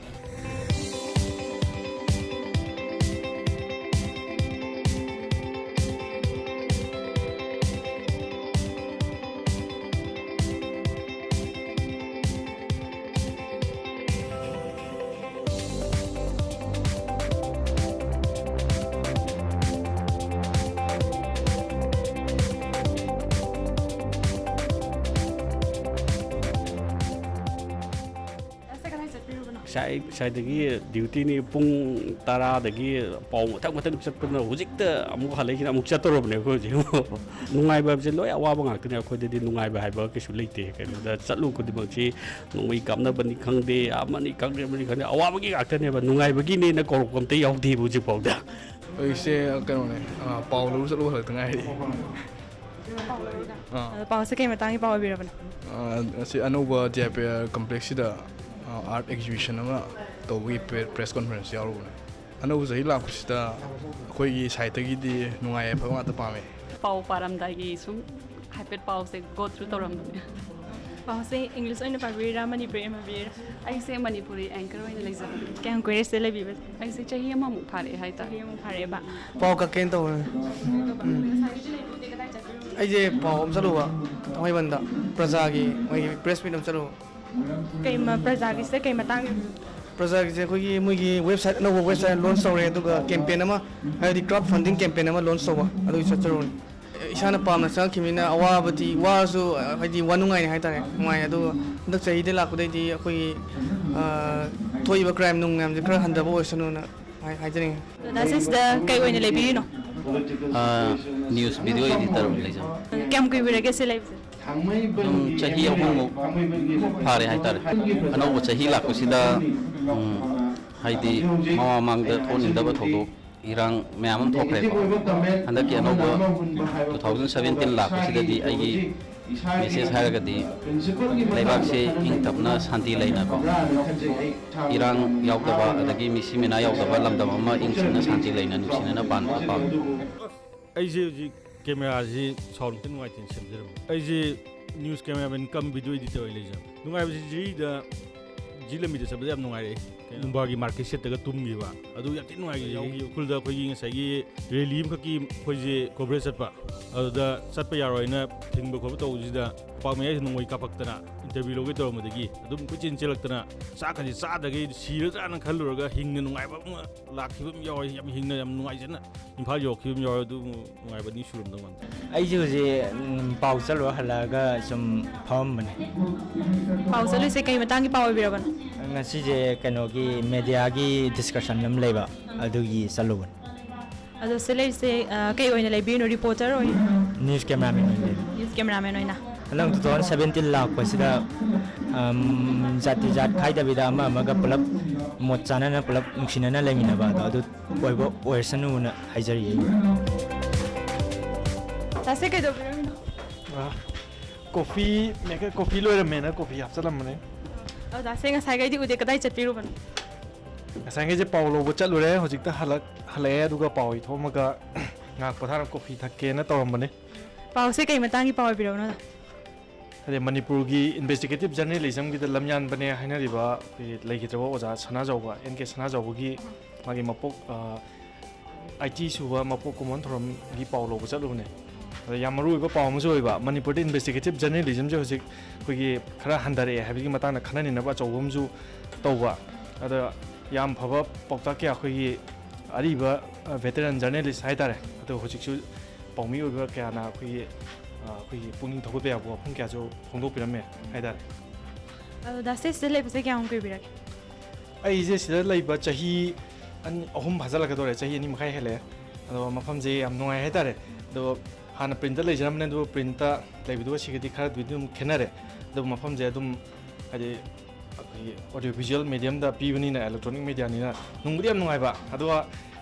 ꯑꯁ, ꯀꯗꯥꯏ ꯆꯠꯄꯤꯔꯨꯕꯅꯣ? ꯉꯁꯥꯏ ꯉꯁꯥꯏꯗꯒꯤ ꯗ꯭ꯌꯨꯇꯤꯅꯤ, ꯄꯨꯡ ꯇꯔꯥꯗꯒꯤ ꯄꯥꯎ ꯃꯊꯪ ꯃꯊꯪ ꯆꯠꯄꯗꯨꯅ ꯍꯧꯖꯤꯛꯇ ꯑꯃꯨꯛ ꯍꯜꯂꯛꯏꯁꯤꯅ ꯑꯃꯨꯛ ꯆꯠꯇꯧꯔꯕꯅꯦ ꯑꯩꯈꯣꯏ ꯍꯧꯖꯤꯛ꯫ ꯅꯨꯡꯉꯥꯏꯕ ꯍꯥꯏꯕꯁꯦ ꯂꯣꯏ ꯑꯋꯥꯕ ꯉꯥꯛꯇꯅꯦ, ꯑꯩꯈꯣꯏꯗꯗꯤ ꯅꯨꯡꯉꯥꯏꯕ ꯍꯥꯏꯕ ꯀꯩꯁꯨ ꯂꯩꯇꯦ꯫ ꯀꯩꯅꯣꯗ ꯆꯠꯂꯨ ꯈꯨꯗꯤꯡꯃꯛꯁꯤ ꯅꯣꯡꯃꯩ ꯀꯥꯞꯅꯕꯅꯤ ꯈꯪꯗꯦ, ꯑꯃꯅꯤ ꯈꯪꯗꯦ, ꯑꯃꯅꯤ ꯈꯪꯗꯦ, ꯑꯋꯥꯕꯒꯤ ꯉꯥꯛꯇꯅꯦꯕ, ꯅꯨꯡꯉꯥꯏꯕꯒꯤꯅꯦꯅ ꯀꯧꯔꯛꯄ ꯑꯝꯇ ꯌꯥꯎꯗꯦꯕ ꯍꯧꯖꯤꯛꯐꯥꯎꯗ꯫ ꯑꯩꯁꯦ ꯀꯩꯅꯣꯅꯦ, ꯑ, ꯄꯥꯎ ꯂꯧꯕ ꯆꯠꯂꯨꯕ ꯈꯛꯇ ꯉꯥꯏꯔꯤ꯫ ꯑꯥ꯫ ꯑꯗꯣ ꯄꯥꯎꯁꯦ ꯀꯩ ꯃꯇꯥꯡꯒꯤ ꯄꯥꯎ ꯑꯣꯏꯕꯤꯔꯕꯅꯣ? ꯑ, ꯑꯁꯤ ꯑꯅꯧꯕ ꯗꯤ ꯑꯥꯏ ꯄꯤ ꯑꯥꯔ ꯀꯝꯄ꯭ꯂꯦꯛꯁꯁꯤꯗ, ꯑ, ꯑꯥꯔꯠ ꯑꯦꯛꯖꯤꯕꯤꯁꯟ ꯑꯃ ꯇꯧꯕꯒꯤ ꯄ꯭ꯔꯦ-, ꯄ꯭ꯔꯦꯁ ꯀꯣꯟꯐꯔꯦꯟꯁ ꯌꯥꯎꯔꯨꯕꯅꯦ꯫ ꯑꯅꯧꯕ ꯆꯍꯤ ꯂꯥꯛꯄꯁꯤꯗ ꯑꯩꯈꯣꯏꯒꯤ ꯁꯥꯏꯠꯇꯒꯤꯗꯤ ꯅꯨꯡꯉꯥꯏ ꯌꯥꯏꯐꯕ ꯉꯥꯛꯇ ꯄꯥꯝꯃꯦ꯫ ꯄꯥꯎ ꯄꯥꯔꯝꯗꯥꯏꯒꯤ ꯁꯨꯝ ꯍꯥꯏꯐꯦꯠ ꯄꯥꯎꯁꯦ go through ꯇꯧꯔꯝꯕꯅꯦ꯫ ꯄꯥꯎꯁꯦ ꯏꯪꯂꯤꯁ ꯑꯣꯏꯅ ꯄꯥꯕꯤꯔꯤꯔꯥ, ꯃꯅꯤꯄꯨꯔꯤ ꯑꯣꯏꯅ ꯄꯥꯕꯤꯔꯤꯔꯥ? ꯑꯩꯁꯦ ꯃꯅꯤꯄꯨꯔꯤ anchor ꯑꯣꯏꯅ ꯂꯩꯖꯕꯅꯦ꯫ ꯀꯌꯥꯝ ꯀꯨꯏꯔꯦ ꯁꯤꯗ ꯂꯩꯕꯤꯕꯁꯦ? ꯑꯩꯁꯦ ꯆꯍꯤ ꯑꯃꯃꯨꯛ ꯐꯥꯔꯛꯑꯦ ꯍꯥꯏꯇꯥꯔꯦ꯫ ꯆꯍꯤ ꯑꯃ ꯐꯥꯔꯛꯑꯦꯕ꯫ ꯄꯥꯎ ꯀꯛꯀꯦꯅ ꯇꯧꯕꯅꯦ꯫ ꯉꯁꯥꯏꯒꯤꯗꯤ ꯂꯩꯕꯤꯗꯦ, ꯀꯗꯥꯏ ꯆꯠꯄꯤꯔꯨꯕꯅꯣ? ꯑꯩꯁꯦ ꯄꯥꯎ ꯑꯃ ꯆꯠꯂꯨꯕ, ꯊꯥꯡꯃꯩꯕꯟꯗ ꯄ꯭ꯔꯖꯥꯒꯤ ꯃꯣꯏꯒꯤ ꯄ꯭ꯔꯦꯁ ꯃꯤꯠ ꯑꯃ ꯆꯠꯂꯨꯕ꯫ ꯀꯩ ꯃ-, ꯄ꯭ꯔꯖꯥꯒꯤꯁꯦ ꯀꯩ ꯃꯇꯥꯡꯒꯤ? ꯄ꯭ꯔꯖꯥꯒꯤꯁꯦ ꯑꯩꯈꯣꯏꯒꯤ ꯃꯣꯏꯒꯤ ꯋꯦꯕꯁꯥꯏꯠ, ꯑꯅꯧꯕ ꯋꯦꯕꯁꯥꯏꯠ ꯂꯣꯟꯁ ꯇꯧꯔꯦ, ꯑꯗꯨꯒ ꯀꯦꯝꯄꯦꯟ ꯑꯃ, ꯍꯥꯏꯗꯤ ꯀ꯭ꯔꯥꯎꯗ ꯐꯟꯗꯤꯡ ꯀꯦꯝꯄꯦꯟ ꯑꯃ ꯂꯣꯟꯁ ꯇꯧꯕ, ꯑꯗꯨꯒꯤ ꯆꯠꯆꯔꯨꯕꯅꯤ꯫ ꯏꯁꯥꯅ ꯄꯥꯝꯅ ꯆꯪꯉꯛꯈꯤꯕꯅꯤꯅ ꯑꯋꯥꯕꯗꯤ ꯋꯥꯔꯁꯨ, ꯍꯥꯏꯗꯤ ꯋꯥꯅꯨꯡꯉꯥꯏꯅꯤ ꯍꯥꯏꯇꯥꯔꯦ, ꯅꯨꯡꯉꯥꯏ꯫ ꯑꯗꯨꯒ ꯍꯟꯗꯛ ꯆꯍꯤꯗ ꯂꯥꯛꯄꯗꯩꯗꯤ ꯑꯩꯈꯣꯏꯒꯤ, ꯑ, ꯊꯣꯛꯏꯕ ꯀ꯭ꯔꯥꯏꯝ ꯅꯨꯡ ꯃꯌꯥꯝꯁꯦ ꯈꯔ ꯍꯟꯊꯕ ꯑꯣꯏꯁꯅꯨꯅ ꯍꯥꯏ-, ꯍꯥꯏꯖꯅꯤꯡꯉꯤ꯫ ꯗꯗꯥꯁꯦ ꯁꯤꯗ ꯀꯩ ꯑꯣꯏꯅ ꯂꯩꯕꯤꯔꯤꯅꯣ? ꯑꯥ, ꯅ꯭ꯌꯨꯁ ꯚꯤꯗꯤꯑꯣ ꯏꯗꯤꯇꯔ ꯑꯣꯏꯅ ꯂꯩꯖꯕꯅꯤ꯫ ꯀꯌꯥꯝ ꯀꯨꯏꯕꯤꯔꯒꯦ ꯁꯤ ꯂꯩꯕꯁꯦ? ꯑꯗꯨꯝ ꯆꯍꯤ ꯑꯍꯨꯝꯃꯨꯛ ꯐꯥꯔꯦ ꯍꯥꯏꯇꯥꯔꯦ꯫ ꯑꯅꯧꯕ ꯆꯍꯤ ꯂꯥꯛꯄꯁꯤꯗ, ꯎꯝ, ꯍꯥꯏꯗꯤ ꯃꯃꯥꯡ ꯃꯃꯥꯡꯗ ꯊꯣꯛꯍꯟꯅꯤꯡꯗꯕ ꯊꯧꯗꯣꯛ ꯏꯔꯥꯡ ꯃꯌꯥꯝ ꯑꯃ ꯊꯣꯛꯈ꯭ꯔꯦꯀꯣ꯫ ꯍꯟꯗꯛꯀꯤ ꯑꯅꯧꯕ two thousand seventeen ꯂꯥꯛꯄꯁꯤꯗꯗꯤ ꯑꯩꯒꯤ message ꯍꯥꯏꯔꯒꯗꯤ ꯂꯩꯕꯥꯛꯁꯤ ꯏꯪ ꯇꯞꯅ ꯁꯥꯟꯇꯤ ꯂꯩꯅꯀꯣ, ꯏꯔꯥꯡ ꯌꯥꯎꯗꯕ, ꯑꯗꯒꯤ ꯃꯤꯁꯤ ꯃꯤꯅꯥ ꯌꯥꯎꯗꯕ ꯂꯝꯗꯝ ꯑꯃ ꯏꯪ ꯆꯤꯛꯅ ꯁꯥꯟꯇꯤ ꯂꯩꯅ ꯅꯨꯡꯁꯤꯅꯅ ꯄꯥꯟꯕꯗ ꯄꯥꯝꯃꯤ꯫ ꯑꯩꯁꯦ ꯍꯧꯖꯤꯛ ꯀꯦꯃꯦꯔꯥꯁꯤ ꯁꯥꯎꯟ ꯈꯤꯇꯪ ꯅꯨꯡꯉꯥꯏꯇꯦꯅ ꯁꯦꯝꯖꯔꯝꯕ꯫ ꯑꯩꯁꯦ news cameraman cum video editor ꯑꯣꯏ ꯂꯩꯖꯕ꯫ ꯅꯨꯡꯉꯥꯏꯕꯁꯤ ꯖꯤꯔꯤꯗ, ꯖꯤ ꯂꯝꯕꯤꯗ ꯆꯠꯄꯗ ꯌꯥꯝ ꯅꯨꯡꯉꯥꯏꯔꯛꯑꯦ꯫ ꯀꯩꯅꯣ, ꯅꯨꯡꯕꯥꯒꯤ market ꯁꯦꯠꯇꯒ ꯇꯨꯝꯈꯤꯕ, ꯑꯗꯨ ꯌꯥꯝ ꯊꯤꯅ ꯅꯨꯡꯉꯥꯏꯈꯤ꯫ ꯌꯥꯎꯈꯤ꯫ ꯎꯈ꯭ꯔꯨꯜꯗ ꯑꯩꯈꯣꯏꯒꯤ ꯉꯁꯥꯏꯒꯤ rally ꯑꯃꯈꯛꯀꯤ ꯑꯩꯈꯣꯏꯁꯦ coverage ꯆꯠꯄ, ꯑꯗꯨꯗ ꯆꯠꯄ ꯌꯥꯔꯣꯏꯅ ꯊꯤꯡꯕ ꯈꯣꯠꯄ ꯇꯧꯕꯁꯤꯗ ꯄꯥꯛ ꯃꯌꯥꯏꯁꯤ ꯅꯣꯡꯃꯩ ꯀꯥꯞꯄꯛꯇꯅ interview ꯂꯧꯒꯦ ꯇꯧꯔꯝꯕꯗꯒꯤ ꯑꯗꯨꯝ ꯀꯣꯏꯆꯦꯟ ꯆꯦꯜꯂꯛꯇꯅ ꯆꯥꯛꯀꯁꯦ ꯆꯥꯗꯈꯩ ꯁꯤꯔꯗ꯭ꯔꯥꯅ ꯈꯜꯂꯨꯔꯒ ꯍꯤꯡꯅ ꯅꯨꯡꯉꯥꯏꯕ ꯑꯃ ꯂꯥꯛꯈꯤꯕ ꯑꯃ ꯌꯥꯎꯔꯦ꯫ ꯌꯥꯝ ꯍꯤꯡꯅ ꯌꯥꯝ ꯅꯨꯡꯉꯥꯏꯖꯅ ꯏꯝꯐꯥꯜ ꯌꯧꯔꯛꯈꯤꯕ ꯑꯃ ꯌꯥꯎꯔꯦ꯫ ꯑꯗꯨ ꯅꯨꯡꯉꯥꯏꯕ ꯅꯤꯡꯁꯤꯡꯂꯝꯗꯧ ꯃꯥꯟꯗꯦ꯫ ꯑꯩꯁꯦ ꯍꯧꯖꯤꯛ, ꯎꯝ, ꯄꯥꯎ ꯆꯠꯂꯨꯔ ꯍꯜꯂꯛꯑꯒ ꯁꯨꯝ ꯐꯝꯃꯝꯕꯅꯦ꯫ ꯄꯥꯎ ꯆꯠꯂꯤꯁꯦ ꯀꯩ ꯃꯇꯥꯡꯒꯤ ꯄꯥꯎ ꯑꯣꯏꯕꯤꯔꯕꯅꯣ? ꯉꯁꯤꯁꯦ ꯀꯩꯅꯣꯒꯤ mediaꯒꯤ discussion ꯑꯃ ꯂꯩꯕ, ꯑꯗꯨꯒꯤ ꯆꯠꯂꯨꯕꯅꯦ꯫ ꯑꯗꯣ ꯁꯤ ꯂꯩꯔꯤꯁꯦ, ꯑ, ꯀꯩ ꯑꯣꯏꯅ ꯂꯩꯕꯤꯔꯤꯅꯣ? Reporter ꯑꯣꯏ? News cameraman ꯑꯣꯏꯅ ꯂꯩꯕ꯫ News cameraman ꯑꯣꯏꯅ꯫ ꯍꯟꯗꯛ two thousand seventeen ꯂꯥꯛꯄꯁꯤꯗ, ꯑꯝ, ꯖꯥꯇꯤ ꯖꯥꯠ ꯈꯥꯏꯗꯕꯤꯗ ꯑꯃ ꯑꯃꯒ ꯄꯨꯂꯞ ꯃꯣꯠ ꯆꯥꯟꯅꯅ ꯄꯨꯂꯞ ꯅꯨꯡꯁꯤꯅꯅ ꯂꯩꯃꯤꯟꯅꯕ ꯑꯗꯣ ꯑꯗꯨ ꯑꯣꯏꯕ ꯑꯣꯏꯔꯁꯅꯨꯅ ꯍꯥꯏꯖꯔꯤ ꯑꯩ꯫ ꯗꯥꯁꯦ ꯀꯩꯗꯧꯕꯤꯔꯝꯃꯤꯅꯣ? ꯑ, coffee maker, coffee ꯂꯣꯏꯔꯝꯃꯦꯅ coffee ꯍꯥꯞꯆꯜꯂꯝꯕꯅꯦ꯫ ꯑꯗꯣ ꯗꯥꯁꯦ ꯉꯁꯥꯏꯈꯩꯗꯤ ꯎꯗꯦ, ꯀꯗꯥꯏ ꯆꯠꯄꯤꯔꯨꯕꯅꯣ? ꯉꯁꯥꯏꯈꯩꯁꯦ ꯄꯥꯎ ꯂꯧꯕ ꯆꯠꯂꯨꯔꯦ, ꯍꯧꯖꯤꯛꯇ ꯍꯜꯂꯛ-, ꯍꯜꯂꯛꯑꯦ, ꯑꯗꯨꯒ ꯄꯥꯎ ꯏꯊꯣꯛꯑꯝꯃꯒ ꯉꯥꯏꯍꯥꯛ ꯄꯣꯊꯥꯔ coffee ꯊꯛꯀꯦꯅ ꯇꯧꯔꯝꯕꯅꯦ꯫ ꯄꯥꯎꯁꯦ ꯀꯩ ꯃꯇꯥꯡꯒꯤ ꯄꯥꯎ ꯑꯣꯏꯕꯤꯔꯕꯅꯣ? ꯍꯥꯏꯗꯤ ꯃꯅꯤꯄꯨꯔꯒꯤ investigative journalismꯒꯤꯗ ꯂꯝꯌꯥꯟꯕꯅꯦ ꯍꯥꯏꯅꯔꯤꯕ ꯑꯩꯈꯣꯏꯒꯤ ꯂꯩꯈꯤꯗ꯭ꯔꯕ ꯑꯣꯖꯥ ꯁꯅꯥꯖꯥꯎꯕ, ꯑꯦꯟ ꯀꯦ ꯁꯅꯥꯖꯥꯎꯕꯒꯤ ꯃꯥꯒꯤ ꯃꯄꯣꯛ, ꯑ, eighty ꯁꯨꯕ ꯃꯄꯣꯛ ꯀꯨꯝꯑꯣꯟ ꯊꯧꯔꯝꯒꯤ ꯄꯥꯎ ꯂꯧꯕ ꯆꯠꯂꯨꯕꯅꯦ꯫ ꯑꯗ ꯌꯥꯝ ꯃꯔꯨ ꯑꯣꯏꯕ ꯄꯥꯎ ꯑꯃꯁꯨ ꯑꯣꯏꯕ, ꯃꯅꯤꯄꯨꯔꯗ investigative journalismꯁꯦ ꯍꯧꯖꯤꯛ ꯑꯩꯈꯣꯏꯒꯤ ꯈꯔ ꯍꯟꯊꯔꯛꯑꯦ ꯍꯥꯏꯕꯒꯤ ꯃꯇꯥꯡꯗ ꯈꯟꯅ ꯅꯩꯅꯕ ꯑꯆꯧꯕ ꯑꯃꯁꯨ ꯇꯧꯕ꯫ ꯑꯗ ꯌꯥꯝ ꯐꯕ ꯄꯥꯎꯇꯥꯛ ꯀꯌꯥ ꯑꯩꯈꯣꯏꯒꯤ ꯑꯔꯤꯕ, ꯑ, veteran journalist ꯍꯥꯏꯇꯥꯔꯦ, ꯑꯗꯣ ꯍꯧꯖꯤꯛꯁꯨ ꯄꯥꯎꯃꯤ ꯑꯣꯏꯕ ꯀꯌꯥꯅ ꯑꯩꯈꯣꯏꯒꯤ, ꯑ, ꯑꯩꯈꯣꯏꯒꯤ ꯄꯨꯛꯅꯤꯡ ꯊꯧꯒꯠꯄ ꯌꯥꯕ ꯋꯥꯐꯝ ꯀꯌꯥꯁꯨ ꯐꯣꯡꯗꯣꯛꯄꯤꯔꯝꯃꯦ ꯍꯥꯏꯇꯥꯔꯦ꯫ ꯑꯗꯣ ꯗꯥꯁꯦ ꯁꯤꯗ ꯂꯩꯕꯁꯦ ꯀꯌꯥꯝ ꯀꯨꯏꯕꯤꯔꯒꯦ? ꯑꯩꯁꯦ ꯁꯤꯗ ꯂꯩꯕ ꯆꯍꯤ ꯑꯅꯤ, ꯑꯍꯨꯝ ꯐꯥꯖꯤꯜꯂꯛꯀꯗꯧꯔꯦ, ꯆꯍꯤ ꯑꯅꯤ ꯃꯈꯥꯏ ꯍꯦꯜꯂꯛꯑꯦ꯫ ꯑꯗꯣ ꯃꯐꯝꯁꯦ ꯌꯥꯝ ꯅꯨꯡꯉꯥꯏ ꯍꯥꯏꯇꯥꯔꯦ꯫ ꯑꯗꯣ ꯍꯥꯟꯅ printꯇ ꯂꯩꯖꯔꯝꯕꯅꯦ, ꯑꯗꯨꯕꯨ printꯇ ꯂꯩꯕꯗꯨꯒ ꯁꯤꯒꯗꯤ ꯈꯔꯗꯤ ꯑꯗꯨꯝ ꯈꯦꯠꯅꯔꯦ꯫ ꯑꯗꯨꯕꯨ ꯃꯐꯝꯁꯦ ꯑꯗꯨꯝ ꯍꯥꯏꯗꯤ ꯑꯩꯈꯣꯏꯒꯤ audio visual mediumꯗ ꯄꯤꯕꯅꯤꯅ, electronic mediaꯅꯤꯅ ꯅꯨꯡꯕꯨꯗꯤ ꯌꯥꯝ ꯅꯨꯡꯉꯥꯏꯕ, ꯑꯗꯨꯒ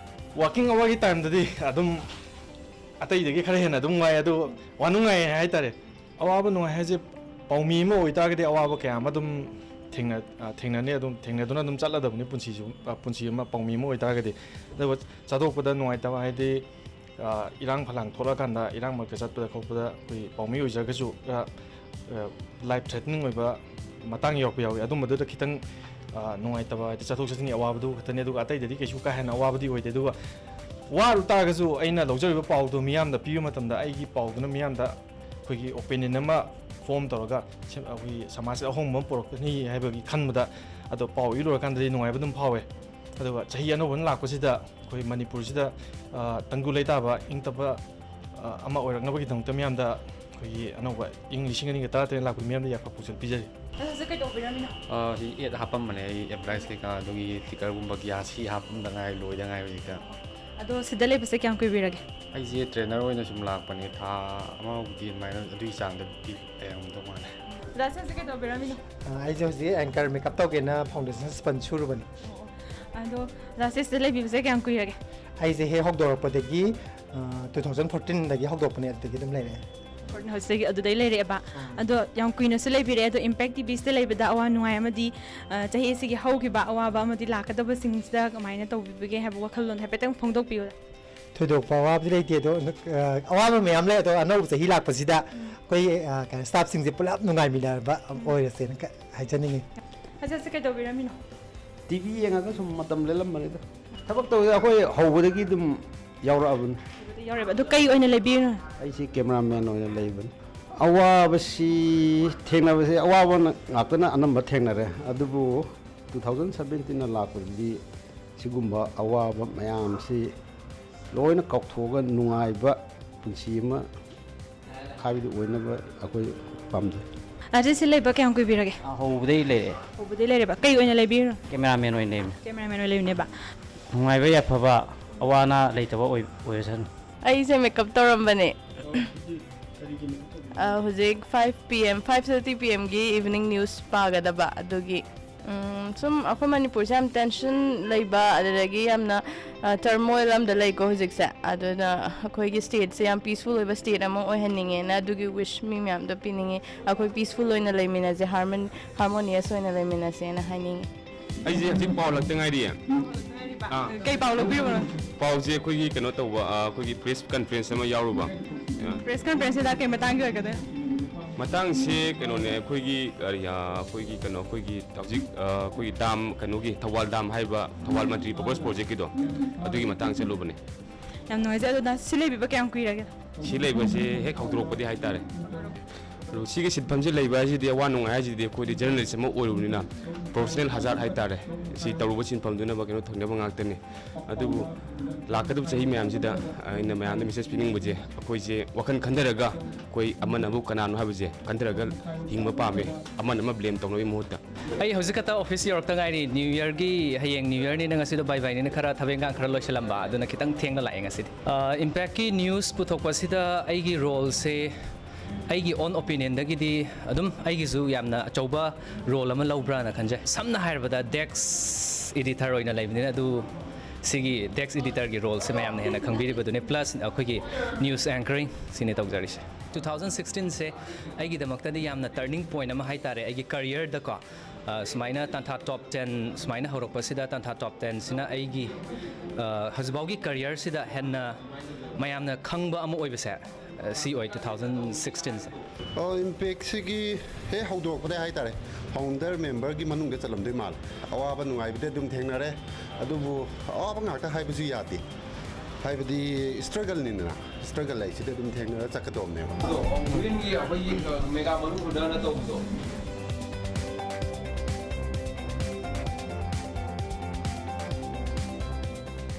working hourꯒꯤ timeꯗꯗꯤ ꯑꯗꯨꯝ ꯑꯇꯩꯗꯒꯤ ꯈꯔ ꯍꯦꯟꯅ ꯑꯗꯨꯝ ꯋꯥꯏ, ꯑꯗꯨ ꯋꯥꯅꯨꯡꯉꯥꯏ ꯍꯥꯏꯇꯥꯔꯦ꯫ ꯑꯋꯥꯕ ꯅꯨꯡꯉꯥꯏ ꯍꯥꯏꯁꯦ, ꯄꯥꯎꯃꯤ ꯑꯃ ꯑꯣꯏꯇꯥꯔꯒꯗꯤ ꯑꯋꯥꯕ ꯀꯌꯥ ꯑꯃ ꯑꯗꯨꯝ ꯊꯦꯡꯅ-, ꯑ, ꯊꯦꯡꯅꯅꯤ, ꯑꯗꯨꯝ ꯊꯦꯡꯅꯗꯨꯅ ꯑꯗꯨꯝ ꯆꯠꯂꯗꯕꯅꯤ ꯄꯨꯟꯁꯤꯁꯨ, ꯑ, ꯄꯨꯟꯁꯤ ꯑꯃ ꯄꯥꯎꯃꯤ ꯑꯃ ꯑꯣꯏꯇꯥꯔꯒꯗꯤ꯫ ꯑꯗꯨꯒ ꯆꯠꯊꯣꯛꯄꯗ ꯅꯨꯡꯉꯥꯏꯇꯕ ꯍꯥꯏꯗꯤ, ꯑ, ꯏꯔꯥꯡ ꯐꯂꯥꯡ ꯊꯣꯛꯂꯛꯑꯀꯥꯟꯗ, ꯏꯔꯥꯡ ꯃꯔꯛꯇ ꯆꯠꯄꯗ ꯈꯣꯠꯄꯗ ꯑꯩꯈꯣꯏ ꯄꯥꯎꯃꯤ ꯑꯣꯏꯖꯔꯒꯁꯨ ꯈꯔ, ꯑ, life threatening ꯑꯣꯏꯕ ꯃꯇꯥꯡ ꯌꯧꯔꯛꯄ ꯌꯥꯎꯏ꯫ ꯑꯗꯨꯝꯕꯗꯨꯗ ꯈꯤꯇꯪ, ꯑ, ꯅꯨꯡꯉꯥꯏꯇꯕ ꯍꯥꯏꯗꯤ ꯆꯠꯊꯣꯛ ꯆꯠꯁꯤꯟꯒꯤ ꯑꯋꯥꯕꯗꯨ ꯈꯛꯇꯅꯤ, ꯑꯗꯨꯒ ꯑꯇꯩꯗꯗꯤ ꯀꯩꯁꯨ ꯀꯥ ꯍꯦꯟꯅ ꯑꯋꯥꯕꯗꯤ ꯑꯣꯏꯗꯦ꯫ ꯑꯗꯨꯒ ꯋꯥꯔꯨ ꯇꯥꯔꯒꯁꯨ ꯑꯩꯅ ꯂꯧꯖꯔꯤꯕ ꯄꯥꯎꯗꯨ ꯃꯤꯌꯥꯝꯗ ꯄꯤꯕ ꯃꯇꯝꯗ ꯑꯩꯒꯤ ꯄꯥꯎꯗꯨꯅ ꯃꯤꯌꯥꯝꯗ ꯑꯩꯈꯣꯏꯒꯤ opinion ꯑꯃ form ꯇꯧꯔꯒ ꯁꯦꯝ-, ꯑꯩꯈꯣꯏꯒꯤ ꯁꯃꯥꯖꯁꯤꯗ ꯑꯍꯣꯡꯕ ꯑꯃ ꯄꯨꯔꯛꯀꯅꯤ ꯍꯥꯏꯕꯒꯤ ꯈꯟꯕꯗ, ꯑꯗꯣ ꯄꯥꯎ ꯏ ꯂꯣꯏꯔꯀꯥꯟꯗꯗꯤ ꯅꯨꯡꯉꯥꯏꯕ ꯑꯗꯨꯝ ꯐꯥꯎꯋꯦ꯫ ꯑꯗꯨꯒ ꯆꯍꯤ ꯑꯅꯧꯕꯅ ꯂꯥꯛꯄꯁꯤꯗ ꯑꯩꯈꯣꯏ ꯃꯅꯤꯄꯨꯔꯁꯤꯗ, ꯑ, ꯇꯪꯗꯨ ꯂꯩꯇꯥꯕ, ꯏꯪ ꯇꯞꯄ, ꯑ, ꯑꯃ ꯑꯣꯏꯔꯛꯅꯕꯒꯤꯗꯃꯛꯇ ꯃꯤꯌꯥꯝꯗ ꯑꯩꯈꯣꯏꯒꯤ ꯑꯅꯧꯕ ꯏꯪ ꯂꯤꯁꯤꯡ ꯑꯅꯤꯒ ꯇꯔꯥꯇꯔꯦꯠ ꯂꯥꯛꯄ ꯃꯤꯌꯥꯝꯗ ꯌꯥꯏꯐ ꯄꯥꯎꯖꯦꯜ ꯄꯤꯖꯔꯤ꯫ ꯑꯗꯣ ꯍꯧꯖꯤꯛ ꯀꯩꯗꯧꯕꯤꯔꯝꯃꯤꯅꯣ? ꯑ, ꯁꯤ ad ꯍꯥꯞꯄꯝꯕꯅꯦ, ꯑꯩ advertise ꯀꯩꯀꯥ ꯑꯗꯨꯒꯤ sticker ꯒꯨꯝꯕ ꯒ꯭ꯌꯥꯁ ꯁꯤ ꯍꯥꯞꯄꯝꯗ ꯉꯥꯏ, ꯂꯣꯏꯗ ꯉꯥꯏ ꯍꯧꯖꯤꯛꯇ꯫ ꯑꯗꯣ ꯁꯤꯗ ꯂꯩꯕꯁꯦ ꯀꯌꯥꯝ ꯀꯨꯏꯕꯤꯔꯒꯦ? ꯑꯩꯁꯦ trainer ꯑꯣꯏꯅ ꯁꯨꯝ ꯂꯥꯛꯄꯅꯦ, ꯊꯥ ꯑꯃꯃꯨꯛꯇꯤ ꯑꯗꯨꯃꯥꯏꯅ ꯑꯗꯨꯒꯤ ꯆꯥꯡꯗ ꯂꯩꯔꯝꯗꯧ ꯃꯥꯜꯂꯦ꯫ ꯑꯣꯖꯥꯁꯦ ꯍꯧꯖꯤꯛ ꯀꯩꯗꯧꯕꯤꯔꯝꯃꯤꯅꯣ? ꯑ, ꯑꯩꯁꯦ ꯍꯧꯖꯤꯛ anchor makeup ꯇꯧꯒꯦꯅ foundation sponge ꯁꯨꯔꯨꯕꯅꯦ꯫ ꯑꯣ, ꯑꯣ꯫ ꯑꯗꯣ ꯑꯣꯖꯥꯁꯦ ꯁꯤꯗ ꯂꯩꯕꯤꯕꯁꯦ ꯀꯌꯥꯝ ꯀꯨꯏꯔꯒꯦ? ꯑꯩꯁꯦ ꯍꯦꯛ ꯍꯧꯗꯣꯔꯛꯄꯗꯒꯤ, ꯑ, two thousand fourteen ꯗꯒꯤ ꯍꯧꯗꯣꯛꯄꯅꯦ, ꯑꯗꯨꯗꯒꯤ ꯑꯗꯨꯝ ꯂꯩꯔꯛꯑꯦ꯫ ꯍꯧꯖꯤꯛꯇꯒꯤ ꯑꯗꯨꯗꯩ ꯂꯩꯔꯛꯑꯦꯕ꯫ ꯑꯥ꯫ ꯑꯗꯣ ꯌꯥꯝ ꯀꯨꯏꯅꯁꯨ ꯂꯩꯕꯤꯔꯦ꯫ ꯑꯗꯣ Impact ꯇꯤ ꯚꯤ ꯁꯤꯗ ꯂꯩꯕꯗ ꯑꯋꯥ ꯅꯨꯡꯉꯥꯏ ꯑꯃꯗꯤ, ꯑ, ꯆꯍꯤ ꯑꯁꯤꯒꯤ ꯍꯧꯈꯤꯕ ꯑꯋꯥꯕ ꯑꯃꯗꯤ ꯂꯥꯛꯀꯗꯕꯁꯤꯡꯁꯤꯗ ꯀꯃꯥꯏꯅ ꯇꯧꯕꯤꯕꯒꯦ ꯍꯥꯏꯕ ꯋꯥꯈꯜꯂꯣꯟ ꯍꯥꯏꯐꯦꯠꯇꯪ ꯐꯣꯡꯗꯣꯛꯄꯤꯌꯨ꯫ ꯊꯣꯏꯗꯣꯛꯄ ꯑꯋꯥꯕꯗꯤ ꯂꯩꯇꯦ, ꯑꯗꯣ, ꯑ, ꯑꯋꯥꯕ ꯃꯌꯥꯝ ꯂꯩ, ꯑꯗꯣ ꯑꯅꯧꯕ ꯆꯍꯤ ꯂꯥꯛꯄꯁꯤꯗ ꯎꯝ꯫ ꯑꯩꯈꯣꯏ, ꯑ, ꯀꯩꯅꯣ, staff ꯁꯤꯡꯁꯦ ꯄꯨꯂꯞ ꯅꯨꯡꯉꯥꯏꯃꯤꯟꯅꯕ ꯎꯝ꯫ ꯑꯣꯏꯔꯁꯦꯅ ꯈ-, ꯍꯥꯏꯖꯅꯤꯡꯉꯤ꯫ ꯍꯧꯖꯤꯛꯁꯦ ꯀꯩꯗꯧꯕꯤꯔꯝꯃꯤꯅꯣ? ꯇꯤ ꯚꯤ ꯌꯦꯡꯉꯒ ꯁꯨꯝ ꯃꯇꯝ ꯂꯦꯜꯂꯝꯕꯅꯤꯗ꯫ ꯊꯕꯛ ꯇꯧꯕꯁꯦ ꯑꯩꯈꯣꯏ ꯍꯧꯕꯗꯒꯤ ꯑꯗꯨꯝ ꯌꯥꯎꯔꯛꯑꯕꯅꯤ꯫ ꯍꯧꯕꯗꯒꯤ ꯌꯥꯎꯔꯛꯑꯦꯕ꯫ ꯑꯗꯨ ꯀꯩ ꯑꯣꯏꯅ ꯂꯩꯕꯤꯔꯤꯅꯣ? ꯑꯩꯁꯤ cameraman ꯑꯣꯏꯅ ꯂꯩꯕꯅꯤ꯫ ꯑꯋꯥꯕꯁꯤ ꯊꯦꯡꯅꯕꯁꯦ, ꯑꯋꯥꯕ ꯉꯥꯛꯇꯅ ꯑꯅꯝꯕ ꯊꯦꯡꯅꯔꯦ꯫ ꯑꯗꯨꯕꯨ two thousand seventeen ꯂꯥꯛꯄꯗꯗꯤ ꯁꯤꯒꯨꯝꯕ ꯑꯋꯥꯕ ꯃꯌꯥꯝꯁꯤ ꯂꯣꯏꯅ ꯀꯥꯎꯊꯣꯛꯑꯒ ꯅꯨꯡꯉꯥꯏꯕ ꯄꯨꯟꯁꯤ ꯑꯃ ꯍꯥꯏꯕꯗꯨ ꯑꯣꯏꯅꯕ ꯑꯩꯈꯣꯏ ꯄꯥꯝꯖꯩ꯫ ꯑꯥꯔꯇꯤꯁꯁꯤ ꯂꯩꯕ ꯀꯌꯥꯝ ꯀꯨꯏꯕꯤꯔꯒꯦ? ꯑꯥ, ꯍꯧꯕꯗꯩ ꯂꯩꯔꯦ꯫ ꯍꯧꯕꯗꯩ ꯂꯩꯔꯦꯕ꯫ ꯀꯩ ꯑꯣꯏꯅ ꯂꯩꯕꯤꯔꯤꯅꯣ? Cameraman ꯑꯣꯏꯅ ꯂꯩꯕꯅꯦ꯫ Cameraman ꯑꯣꯏꯅ ꯂꯩꯕꯅꯦꯕ꯫ ꯅꯨꯡꯉꯥꯏꯕ ꯌꯥꯏꯐꯕ, ꯑꯋꯥ ꯑꯅꯥ ꯂꯩꯇꯕ ꯑꯣꯏ-, ꯑꯣꯏꯔꯁꯅꯨ꯫ ꯑꯩꯁꯦ makeup ꯇꯧꯔꯝꯕꯅꯦ꯫ ꯑ, ꯍꯧꯖꯤꯛ five P M, five thirty P M ꯒꯤ evening news ꯄꯥꯒꯗꯕ ꯑꯗꯨꯒꯤ, ꯎꯝ, ꯁꯨꯝ ꯑꯩꯈꯣꯏ ꯃꯅꯤꯄꯨꯔꯁꯦ ꯌꯥꯝ tension ꯂꯩꯕ, ꯑꯗꯨꯗꯒꯤ ꯌꯥꯝꯅ, ꯑ, turmoil ꯑꯃꯗ ꯂꯩꯀꯣ ꯍꯧꯖꯤꯛꯁꯦ꯫ ꯑꯗꯨꯅ ꯑꯩꯈꯣꯏꯒꯤ stateꯁꯦ ꯌꯥꯝ peaceful ꯑꯣꯏꯕ state ꯑꯃ ꯑꯣꯏꯍꯟꯅꯤꯡꯉꯦꯅ ꯑꯗꯨꯒꯤ wish ꯃꯤ ꯃꯌꯥꯝꯗ ꯄꯤꯅꯤꯡꯉꯤ꯫ ꯑꯩꯈꯣꯏ peaceful ꯑꯣꯏꯅ ꯂꯩꯃꯤꯟꯅꯁꯦ, harmon-, harmonious ꯑꯣꯏꯅ ꯂꯩꯃꯤꯟꯅꯁꯦꯅ ꯍꯥꯏꯅꯤꯡꯉꯤ꯫ ꯑꯩꯁꯦ ꯍꯧꯖꯤꯛ ꯄꯥꯎ ꯂꯥꯛꯇ ꯉꯥꯏꯔꯤꯌꯦ꯫ ꯑꯥ꯫ ꯀꯩ ꯄꯥꯎ ꯂꯧꯕꯤꯔꯨꯕꯅꯣ? ꯄꯥꯎꯁꯦ ꯑꯩꯈꯣꯏꯒꯤ ꯀꯩꯅꯣ ꯇꯧꯕ, ꯑ, ꯑꯩꯈꯣꯏꯒꯤ press conference ꯑꯃ ꯌꯥꯎꯔꯨꯕ꯫ ꯑ꯫ Press conference ꯁꯤꯗ ꯀꯩ ꯃꯇꯥꯡꯒꯤ ꯑꯣꯏꯒꯗꯣꯏꯅꯣ? ꯃꯇꯥꯡꯁꯦ ꯀꯩꯅꯣꯅꯦ, ꯑꯩꯈꯣꯏꯒꯤ, ꯑ, ꯌꯥ-, ꯑꯩꯈꯣꯏꯒꯤ ꯀꯩꯅꯣ, ꯑꯩꯈꯣꯏꯒꯤ ꯍꯧꯖꯤꯛ, ꯑ, ꯑꯩꯈꯣꯏꯒꯤ dam, ꯀꯩꯅꯣꯒꯤ ꯊꯧꯕꯥꯜ dam ꯍꯥꯏꯕ, ꯊꯧꯕꯥꯜ ꯃꯟꯇ꯭ꯔꯤ proposed projectꯀꯤꯗꯣ, ꯑꯗꯨꯒꯤ ꯃꯇꯥꯡ ꯆꯠꯂꯨꯕꯅꯦ꯫ ꯌꯥꯝ ꯅꯨꯡꯉꯥꯏꯖꯩ꯫ ꯑꯗꯨꯗ ꯁꯤ ꯂꯩꯕꯤꯕ ꯀꯌꯥꯝ ꯀꯨꯏꯔꯒꯦ? ꯁꯤ ꯂꯩꯕꯁꯦ ꯍꯦꯛ ꯍꯧꯗꯣꯔꯛꯄꯗꯤ ꯍꯥꯏꯇꯥꯔꯦ꯫ ꯑꯗꯣ ꯁꯤꯒꯤ ꯁꯤꯟꯐꯝꯁꯤ ꯂꯩꯕ ꯍꯥꯏꯁꯤꯗꯤ, ꯑꯋꯥ ꯅꯨꯡꯉꯥꯏ ꯍꯥꯏꯁꯤꯗꯤ ꯑꯩꯈꯣꯏꯗꯤ journalist ꯑꯃ ꯑꯣꯏꯔꯨꯕꯅꯤꯅ, professional hazard ꯍꯥꯏꯇꯥꯔꯦ, ꯁꯤ ꯇꯧꯔꯨꯕ ꯁꯤꯟꯐꯝꯗꯨꯅ ꯀꯩꯅꯣ ꯊꯝꯅꯕ ꯉꯥꯛꯇꯅꯤ꯫ ꯑꯗꯨꯕꯨ ꯂꯥꯛꯀꯗꯕ ꯆꯍꯤ ꯃꯌꯥꯝꯁꯤꯗ ꯑꯩꯅ ꯃꯌꯥꯝꯗ message ꯄꯤꯅꯤꯡꯕꯁꯦ, ꯑꯩꯈꯣꯏꯁꯦ ꯋꯥꯈꯜ ꯈꯟꯊꯔꯒ, ꯑꯩꯈꯣꯏ ꯑꯃꯅꯕꯨ ꯀꯅꯥꯅꯣ ꯍꯥꯏꯕꯁꯦ ꯈꯟꯊꯔꯒ ꯍꯤꯡꯕ ꯄꯥꯝꯃꯦ, ꯑꯃꯅ ꯑꯃ blame ꯇꯧꯅꯕꯒꯤ ꯃꯍꯨꯠꯇ꯫ ꯑꯩ ꯍꯧꯖꯤꯛ ꯈꯛꯇ office ꯌꯧꯔꯛꯇ ꯉꯥꯏꯔꯤ꯫ New Yearꯒꯤ, ꯍꯌꯦꯡ New Yearꯅꯤꯅ, ꯉꯁꯤꯗꯣ bye byeꯅꯤꯅ ꯈꯔ ꯊꯕꯛ ꯏꯪꯈꯥꯡ ꯈꯔ ꯂꯣꯏꯁꯤꯜꯂꯝꯕ, ꯑꯗꯨꯅ ꯈꯤꯇꯪ ꯊꯦꯡꯅ ꯂꯥꯛꯑꯦ ꯉꯁꯤꯗꯤ꯫ ꯑ, Impactꯀꯤ news ꯄꯨꯊꯣꯛꯄꯁꯤꯗ ꯑꯩꯒꯤ roleꯁꯦ, ꯑꯩꯒꯤ own opinionꯗꯒꯤꯗꯤ ꯑꯗꯨꯝ ꯑꯩꯒꯤꯁꯨ ꯌꯥꯝꯅ ꯑꯆꯧꯕ role ꯑꯃ ꯂꯧꯕ꯭ꯔꯥꯅ ꯈꯟꯖꯩ꯫ ꯁꯝꯅ ꯍꯥꯏꯔꯕꯗ, desk editor ꯑꯣꯏꯅ ꯂꯩꯕꯅꯤꯅ, ꯑꯗꯨ ꯁꯤꯒꯤ desk editorꯒꯤ roleꯁꯦ ꯃꯌꯥꯝꯅ ꯍꯦꯟꯅ ꯈꯪꯕꯤꯔꯤꯕꯗꯨꯅꯤ, plus ꯑꯩꯈꯣꯏꯒꯤ news anchoring ꯁꯤꯅꯤ ꯇꯧꯖꯔꯤꯁꯦ꯫ Two thousand sixteenꯁꯦ ꯑꯩꯒꯤꯗꯃꯛꯇꯗꯤ ꯌꯥꯝꯅ turning point ꯑꯃ ꯍꯥꯏꯇꯥꯔꯦ, ꯑꯩꯒꯤ careerꯗꯀꯣ꯫ ꯑ, ꯁꯨꯃꯥꯏꯅ ꯇꯥꯟꯊꯥ top ten ꯁꯨꯃꯥꯏꯅ ꯍꯧꯔꯛꯄꯁꯤꯗ, ꯇꯥꯟꯊꯥ top tenꯁꯤꯅ ꯑꯩꯒꯤ, ꯑ, ꯍꯧꯖꯤꯛꯐꯥꯎꯒꯤ careerꯁꯤꯗ ꯍꯦꯟꯅ ꯃꯌꯥꯝꯅ ꯈꯪꯕ ꯑꯃ ꯑꯣꯏꯕꯁꯦ, ꯑ, ꯁꯤ ꯑꯣꯏ two thousand sixteenꯁꯦ꯫ ꯑꯣ, Impactꯁꯤꯒꯤ ꯍꯦꯛ ꯍꯧꯗꯣꯔꯛꯄꯗ ꯍꯥꯏꯇꯥꯔꯦ, founder memberꯒꯤ ꯃꯅꯨꯡꯗ ꯆꯠꯂꯝꯗꯣꯏ ꯃꯥꯜꯂꯦ꯫ ꯑꯋꯥꯕ ꯅꯨꯡꯉꯥꯏꯕꯗꯤ ꯑꯗꯨꯝ ꯊꯦꯡꯅꯔꯦ, ꯑꯗꯨꯕꯨ ꯑꯋꯥꯕ ꯉꯥꯛꯇ ꯍꯥꯏꯕꯁꯨ ꯌꯥꯗꯦ, ꯍꯥꯏꯕꯗꯤ struggleꯅꯤꯗꯅ, struggle ꯍꯥꯏꯁꯤꯗꯤ ꯑꯗꯨꯝ ꯊꯦꯡꯅꯔ ꯆꯠꯀꯗꯧꯕꯅꯦꯕ꯫ ꯑꯗꯣ ꯍꯣꯡꯕꯤꯟꯒꯤ ꯑꯩꯈꯣꯏꯒꯤ, ꯑ, mega ꯃꯅꯨꯡ ꯍꯨꯟꯅꯅ ꯇꯧꯕꯗꯣ꯫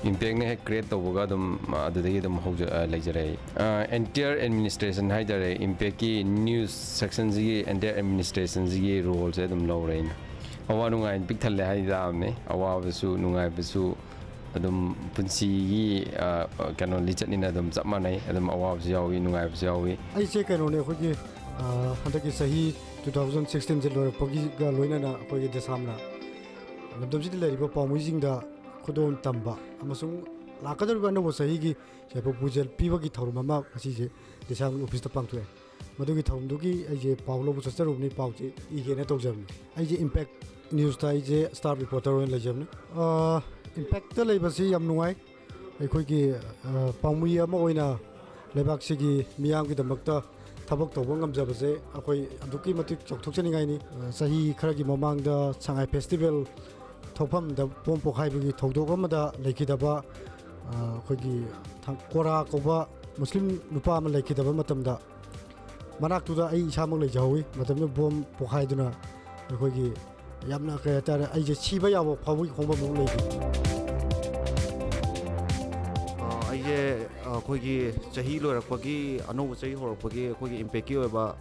Impactꯅ ꯍꯦꯛ create ꯇꯧꯕꯒ ꯑꯗꯨꯝ, ꯑ, ꯑꯗꯨꯗꯒꯤ ꯑꯗꯨꯝ ꯍꯧꯖ-, ꯑ, ꯂꯩꯖꯔꯛꯏ꯫ ꯑ, entire administration ꯍꯥꯏꯇꯥꯔꯦ, Impactꯀꯤ news sectionꯁꯤꯒꯤ entire administrationꯁꯤꯒꯤ roleꯁꯦ ꯑꯗꯨꯝ ꯂꯧꯔꯦ ꯑꯩꯅ꯫ ꯑꯋꯥ ꯅꯨꯡꯉꯥꯏ ꯄꯤꯛ ꯊꯜꯂꯦ ꯍꯥꯏ ꯇꯥꯕꯅꯤ꯫ ꯑꯋꯥꯕꯁꯨ ꯅꯨꯡꯉꯥꯏꯕꯁꯨ ꯑꯗꯨꯝ ꯄꯨꯟꯁꯤꯒꯤ, ꯑ, ꯀꯩꯅꯣ, ꯂꯤꯆꯠꯅꯤꯅ ꯑꯗꯨꯝ ꯆꯞ ꯃꯥꯟꯅꯩ꯫ ꯑꯗꯨꯝ ꯑꯋꯥꯕꯁꯨ ꯌꯥꯎꯏ, ꯅꯨꯡꯉꯥꯏꯕꯁꯨ ꯌꯥꯎꯏ꯫ ꯑꯩꯁꯦ ꯀꯩꯅꯣꯅꯦ, ꯑꯩꯈꯣꯏꯒꯤ, ꯑ, ꯍꯟꯗꯛꯀꯤ ꯆꯍꯤ two thousand sixteen ꯁꯦ ꯂꯣꯏꯔꯛꯄꯒꯤꯒ ꯂꯣꯏꯅꯅ ꯑꯩꯈꯣꯏꯒꯤ ꯗꯦꯁꯥꯝꯅ ꯂꯝꯗꯝꯁꯤꯗ ꯂꯩꯔꯤꯕ ꯄꯥꯎꯃꯤꯁꯤꯡꯗ ꯈꯨꯗꯣꯜ ꯇꯝꯕ ꯑꯃꯁꯨꯡ ꯂꯥꯛꯀꯗꯧꯔꯤꯕ ꯑꯅꯧꯕ ꯆꯍꯤꯒꯤ ꯌꯥꯏꯐ ꯄꯨꯖꯦꯜ ꯄꯤꯕꯒꯤ ꯊꯧꯔꯝ ꯑꯃ ꯉꯁꯤꯁꯦ ꯗꯦꯁꯥꯝꯒꯤ ꯑꯣꯐꯤꯁꯇ ꯄꯥꯡꯊꯣꯛꯑꯦ꯫ ꯃꯗꯨꯒꯤ ꯊꯧꯔꯝꯗꯨꯒꯤ ꯑꯩꯁꯦ ꯄꯥꯎ ꯂꯧꯕ ꯆꯠꯆꯔꯨꯕꯅꯤ, ꯄꯥꯎꯁꯦ ꯏꯒꯦꯅ ꯇꯧꯖꯕꯅꯤ꯫ ꯑꯩꯁꯦ Impact News ꯇ ꯑꯩꯁꯦ staff reporter ꯑꯣꯏꯅ ꯂꯩꯖꯕꯅꯤ꯫ ꯑ, Impact ꯇ ꯂꯩꯕꯁꯤ ꯌꯥꯝ ꯅꯨꯡꯉꯥꯏ꯫ ꯑꯩꯈꯣꯏꯒꯤ, ꯑ, ꯄꯥꯎꯃꯤ ꯑꯃ ꯑꯣꯏꯅ ꯂꯩꯕꯥꯛꯁꯤꯒꯤ ꯃꯤꯌꯥꯝꯒꯤꯗꯃꯛꯇ ꯊꯕꯛ ꯇꯧꯕ ꯉꯝꯖꯕꯁꯦ ꯑꯩꯈꯣꯏ ꯑꯗꯨꯛꯀꯤ ꯃꯇꯤꯛ ꯆꯥꯎꯊꯣꯛꯆꯅꯤꯡꯉꯥꯏꯅꯤ꯫ ꯑ, ꯆꯍꯤ ꯈꯔꯒꯤ ꯃꯃꯥꯡꯗ ꯁꯉꯥꯏ festival ꯊꯣꯛꯐꯝꯗ ꯕꯣꯝ ꯄꯣꯈꯥꯏꯕꯒꯤ ꯊꯧꯗꯣꯛ ꯑꯃꯗ ꯂꯩꯈꯤꯗꯕ, ꯑ, ꯑꯩꯈꯣꯏꯒꯤ ꯊ-, ꯀꯣꯔꯥ ꯀꯧꯕ ꯃꯨꯁꯂꯤꯝ ꯅꯨꯄꯥ ꯑꯃ ꯂꯩꯈꯤꯗꯕ ꯃꯇꯝꯗ ꯃꯅꯥꯛꯇꯨꯗ ꯑꯩ ꯏꯁꯥꯃꯛ ꯂꯩꯖꯍꯧꯋꯤ꯫ ꯃꯇꯝꯗꯨꯗ ꯕꯣꯝ ꯄꯣꯈꯥꯏꯗꯨꯅ ꯑꯩꯈꯣꯏꯒꯤ ꯌꯥꯝꯅ, ꯀꯩ ꯍꯥꯏꯇꯥꯔꯦ, ꯑꯩꯁꯦ ꯁꯤꯕ ꯌꯥꯕ ꯐꯥꯎꯕꯒꯤ ꯈꯣꯡꯕ ꯑꯃ ꯂꯩꯈꯤ꯫ ꯑ, ꯑꯩꯁꯦ, ꯑ, ꯑꯩꯈꯣꯏꯒꯤ ꯆꯍꯤ ꯂꯣꯏꯔꯛꯄꯒꯤ, ꯑꯅꯧꯕ ꯆꯍꯤ ꯍꯧꯔꯛꯄꯒꯤ ꯑꯩꯈꯣꯏꯒꯤ Impact ꯀꯤ ꯑꯣꯏꯕ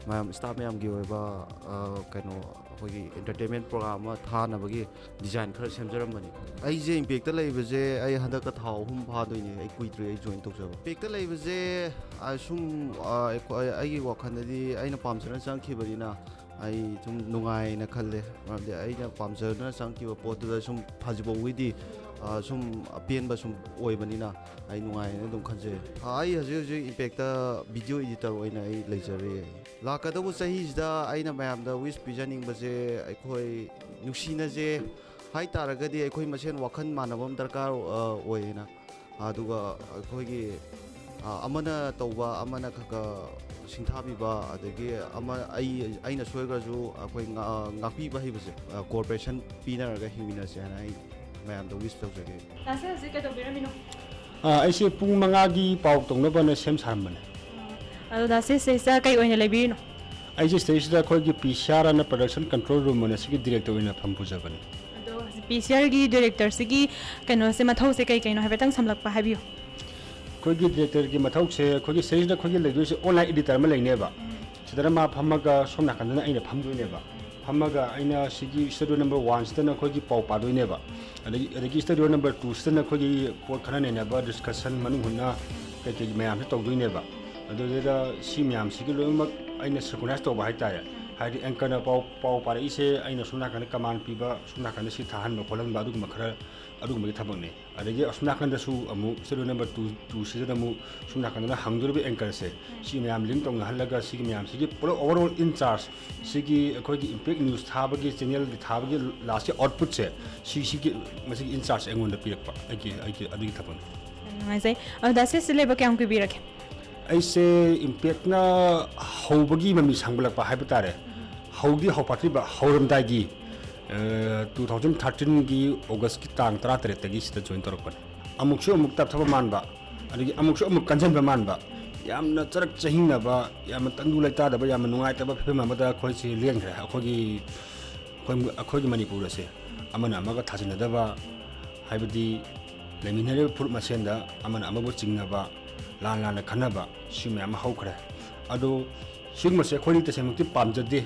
ꯃꯌꯥꯝ, staff ꯃꯌꯥꯝꯒꯤ ꯑꯣꯏꯕ, ꯑ, ꯀꯩꯅꯣ, ꯑꯩꯈꯣꯏꯒꯤ entertainment program ꯑꯃ ꯊꯥꯅꯕꯒꯤ design ꯈꯔ ꯁꯦꯝꯖꯔꯝꯕꯅꯤ꯫ ꯑꯩꯁꯦ Impact ꯇ ꯂꯩꯕꯁꯦ ꯑꯩ ꯍꯟꯗꯛꯀ ꯊꯥ ꯑꯍꯨꯝ ꯐꯥꯗꯣꯏꯅꯦ, ꯑꯩ ꯀꯨꯏꯗ꯭ꯔꯤ ꯑꯩ join ꯇꯧꯖꯕ꯫ Impact ꯇ ꯂꯩꯕꯁꯦ, ꯑ, ꯁꯨꯝ, ꯑ, ꯑꯩꯈꯣꯏ, ꯑꯩꯒꯤ ꯋꯥꯈꯜꯗꯗꯤ ꯑꯩꯅ ꯄꯥꯝꯖꯅ ꯆꯪꯈꯤꯕꯅꯤꯅ ꯑꯩ ꯁꯨꯝ ꯅꯨꯡꯉꯥꯏꯅ ꯈꯜꯂꯦ꯫ ꯃꯔꯝꯗꯤ ꯑꯩꯅ ꯄꯥꯝꯖꯗꯨꯅ ꯆꯪꯈꯤꯕ ꯄꯣꯠꯇꯨꯗ ꯁꯨꯝ ꯐꯖꯕ ꯎꯏꯗꯤ, ꯑ, ꯁꯨꯝ ꯑꯄꯦꯟꯕ ꯁꯨꯝ ꯑꯣꯏꯕꯅꯤꯅ ꯑꯩ ꯅꯨꯡꯉꯥꯏꯅ ꯑꯗꯨꯝ ꯈꯟꯖꯩ꯫ ꯑ, ꯑꯩ ꯍꯧꯖꯤꯛ ꯍꯧꯖꯤꯛ Impact ꯇ video editor ꯑꯣꯏꯅ ꯑꯩ ꯂꯩꯖꯔꯤ꯫ ꯂꯥꯛꯀꯗꯧꯕ ꯆꯍꯤꯁꯤꯗ ꯑꯩꯅ ꯃꯌꯥꯝꯗ wish ꯄꯤꯖꯅꯤꯡꯕꯁꯦ, ꯑꯩꯈꯣꯏ ꯅꯨꯡꯁꯤꯅꯖꯦ ꯍꯥꯏ ꯇꯥꯔꯒꯗꯤ ꯑꯩꯈꯣꯏ ꯃꯁꯦꯟ ꯋꯥꯈꯜ ꯃꯥꯟꯅꯕ ꯑꯃ ꯗꯔꯀꯥꯔ, ꯑ, ꯑꯣꯏꯌꯦꯅ꯫ ꯑꯗꯨꯒ ꯑꯩꯈꯣꯏꯒꯤ, ꯑ, ꯑꯃꯅ ꯇꯧꯕ, ꯑꯃꯅ ꯈꯔ ꯈꯔ ꯁꯤꯡꯊꯥꯕꯤꯕ, ꯑꯗꯒꯤ ꯑꯃ, ꯑꯩ, ꯑꯩꯅ ꯁꯣꯏꯈ꯭ꯔꯁꯨ ꯑꯩꯈꯣꯏ ꯉꯥ-, ꯉꯥꯛꯄꯤꯕ ꯍꯩꯕꯁꯦ, ꯑ, cooperation ꯄꯤꯅꯔꯒ ꯍꯤꯡꯃꯤꯟꯅꯁꯦ ꯍꯥꯏꯅ ꯑꯩ ꯃꯌꯥꯝꯗ wish ꯇꯧꯖꯒꯦ꯫ ꯗꯥ ꯁꯔ ꯍꯧꯖꯤꯛ ꯀꯩꯗꯧꯕꯤꯔꯝꯃꯤꯅꯣ? ꯑ, ꯑꯩꯁꯦ ꯄꯨꯡ ꯃꯉꯥꯒꯤ ꯄꯥꯎ ꯇꯧꯅꯕꯅ ꯁꯦꯝ ꯁꯥꯔꯝꯕꯅꯦ꯫ ꯑ, ꯑꯗꯣ ꯗꯥ ꯁꯔ ꯁꯤꯗꯩꯁꯤꯗ ꯀꯩ ꯑꯣꯏꯅ ꯂꯩꯕꯤꯔꯤꯅꯣ? ꯑꯩꯁꯦ ꯁꯤꯗꯩꯁꯤꯗ ꯑꯩꯈꯣꯏꯒꯤ P C R ꯑꯅ production control room ꯑꯅ ꯁꯤꯒꯤ director ꯑꯣꯏꯅ ꯐꯝ ꯄꯨꯖꯕꯅꯦ꯫ ꯑꯗꯣ P C R ꯒꯤ director ꯁꯤꯒꯤ ꯀꯩꯅꯣꯁꯦ, ꯃꯊꯧꯁꯦ ꯀꯩ ꯀꯩꯅꯣ ꯍꯥꯏꯐꯦꯠꯇꯪ ꯁꯝꯂꯞꯄ ꯍꯥꯏꯕꯤꯌꯨ꯫ ꯑꯩꯈꯣꯏꯒꯤ director ꯒꯤ ꯃꯊꯧꯁꯦ ꯑꯩꯈꯣꯏꯒꯤ ꯁꯤꯗꯩꯁꯤꯗ ꯑꯩꯈꯣꯏꯒꯤ ꯂꯩꯗꯣꯏꯁꯦ online editor ꯑꯃ ꯂꯩꯅꯦꯕ꯫ ꯎꯝ꯫ ꯁꯤꯗꯅ ꯃꯥ ꯐꯝꯃꯒ ꯁꯣꯝ ꯅꯥꯀꯟꯗꯅ ꯑꯩꯅ ꯐꯝꯗꯣꯏꯅꯦꯕ꯫ ꯐꯝꯃꯒ ꯑꯩꯅ ꯁꯤꯒꯤ ꯁ꯭ꯇꯨꯗꯤꯑꯣ ꯅꯝꯕꯔ ꯋꯥꯟꯁꯤꯗꯅ ꯑꯩꯈꯣꯏꯒꯤ ꯄꯥꯎ ꯄꯥꯗꯣꯏꯅꯦꯕ꯫ ꯑꯗꯒꯤ, ꯑꯗꯒꯤ ꯁ꯭ꯇꯨꯗꯤꯑꯣ ꯅꯝꯕꯔ ꯇꯨꯁꯤꯗꯅ ꯑꯩꯈꯣꯏꯒꯤ ꯄꯣꯠ ꯈꯟꯅ ꯅꯩꯅꯕ, ꯗꯤꯁꯀꯁꯟ, ꯃꯅꯨꯡ ꯍꯨꯠꯅ ꯀꯩꯀꯩ ꯃꯌꯥꯝꯁꯦ ꯇꯧꯗꯣꯏꯅꯦꯕ꯫ ꯑꯗꯨꯗꯨꯗ ꯁꯤ ꯃꯌꯥꯝꯁꯤꯒꯤ ꯂꯣꯏꯅꯃꯛ ꯑꯩꯅ ꯁꯤꯟꯀ꯭ꯔꯣꯅꯥꯏꯁ ꯇꯧꯕ ꯍꯥꯏꯇꯥꯔꯦ꯫ ꯍꯥꯏꯗꯤ, ꯑꯦꯡꯀꯔꯅ ꯄꯥꯎ, ꯄꯥꯎ ꯄꯥꯔꯛꯏꯁꯦ, ꯑꯩꯅ ꯁꯣꯝ ꯅꯥꯀꯟꯗ ꯀꯃꯥꯟ ꯄꯤꯕ, ꯁꯣꯝ ꯅꯥꯀꯟꯗ ꯁꯤ ꯊꯥꯍꯟꯕ ꯈꯣꯠꯍꯟꯕ, ꯑꯗꯨꯒꯨꯝꯕ ꯈꯔ, ꯑꯗꯨꯒꯨꯝꯕꯒꯤ ꯊꯕꯛꯅꯤ꯫ ꯑꯗꯒꯤ ꯑꯁꯣꯝ ꯅꯥꯀꯟꯗꯁꯨ ꯑꯃꯨꯛ ꯁ꯭ꯇꯨꯗꯤꯑꯣ ꯅꯝꯕꯔ ꯇꯨ, ꯇꯨꯁꯤꯗꯅ ꯑꯃꯨꯛ ꯁꯣꯝ ꯅꯥꯀꯟꯗꯅ ꯍꯪꯗꯣꯔꯤꯕ ꯑꯦꯡꯀꯔꯁꯦ, ꯁꯤ ꯃꯌꯥꯝ ꯂꯤꯡ ꯇꯧꯅꯍꯜꯂꯒ, ꯁꯤꯒꯤ ꯃꯌꯥꯝꯁꯤꯒꯤ ꯄꯨꯂꯞ overall in charge, ꯁꯤꯒꯤ ꯑꯩꯈꯣꯏꯒꯤ ꯏꯝꯄꯦꯛ ꯅ꯭ꯌꯨꯁ ꯊꯥꯕꯒꯤ, ꯆꯦꯅꯦꯜꯒꯤ ꯊꯥꯕꯒꯤ ꯂꯥꯁꯀꯤ ꯑꯥꯎꯠꯄꯨꯠꯁꯦ, ꯁꯤ, ꯁꯤꯒꯤ, ꯃꯁꯤꯒꯤ in charge ꯑꯩꯉꯣꯟꯗ ꯄꯤꯔꯛꯄ, ꯑꯩꯒꯤ, ꯑꯩꯒꯤ, ꯑꯗꯨꯒꯤ ꯊꯕꯛꯅꯤ꯫ ꯌꯥꯝ ꯅꯨꯡꯉꯥꯏꯖꯩ꯫ ꯑꯗꯣ ꯗꯥ ꯁꯤꯁꯤ ꯂꯩꯕ ꯀꯌꯥꯝ ꯀꯨꯏꯕꯤꯔꯒꯦ? ꯑꯩꯁꯦ ꯏꯝꯄꯦꯛꯅ ꯍꯧꯕꯒꯤ ꯃꯃꯤ ꯁꯥꯡꯒꯠꯂꯛꯄ ꯍꯥꯏꯕ ꯇꯥꯔꯦ꯫ ꯍꯧꯗꯤ ꯍꯧꯐꯥꯠꯇ꯭ꯔꯤꯕ, ꯍꯧꯔꯝꯗꯥꯏꯒꯤ, ꯑ, ꯇꯨ ꯊꯥꯎꯖꯟ ꯊꯥꯔꯇꯤꯟꯒꯤ ꯑꯣꯒꯁꯀꯤ ꯇꯥꯡ ꯇꯔꯥꯇꯔꯦꯠꯇꯒꯤ ꯁꯤꯗ ꯖꯣꯏꯟ ꯇꯧꯔꯛꯄꯅꯦ꯫ ꯑꯃꯨꯛꯁꯨ ꯑꯃꯨꯛ ꯇꯞꯊꯕ ꯃꯥꯟꯕ, ꯑꯗꯒꯤ ꯑꯃꯨꯛꯁꯨ ꯑꯃꯨꯛ ꯀꯟꯁꯤꯟꯕ ꯃꯥꯟꯕ, ꯌꯥꯝꯅ ꯆꯔꯛ ꯆꯍꯤꯡꯅꯕ, ꯌꯥꯝꯅ ꯇꯪꯗꯨ ꯂꯩꯇꯥꯗꯕ, ꯌꯥꯝꯅ ꯅꯨꯡꯉꯥꯏꯇꯕ ꯐꯤꯕꯝ ꯑꯃꯗ ꯑꯩꯈꯣꯏꯁꯤ ꯂꯦꯟꯈ꯭ꯔꯦ꯫ ꯑꯩꯈꯣꯏꯒꯤ, ꯑꯩꯈꯣꯏ, ꯑꯩꯈꯣꯏꯒꯤ ꯃꯅꯤꯄꯨꯔ ꯑꯁꯦ ꯑꯃꯅ ꯑꯃꯒ ꯊꯥꯖꯤꯟꯅꯗꯕ, ꯍꯥꯏꯕꯗꯤ ꯂꯩꯃꯤꯟꯅꯔꯤꯕ ꯐꯨꯔꯨꯞ ꯃꯁꯦꯟꯗ ꯑꯃꯅ ꯑꯃꯕꯨ ꯆꯤꯡꯅꯕ, ꯂꯥꯟ ꯂꯥꯟꯅ ꯈꯟꯅꯕ, ꯁꯤ ꯃꯌꯥꯝ ꯑꯃ ꯍꯧꯈ꯭ꯔꯦ꯫ ꯑꯗꯣ ꯁꯤꯒꯨꯝꯕꯁꯦ ꯑꯩꯈꯣꯏꯗꯤ ꯇꯁꯦꯡꯃꯛꯇꯤ ꯄꯥꯝꯖꯗꯦ꯫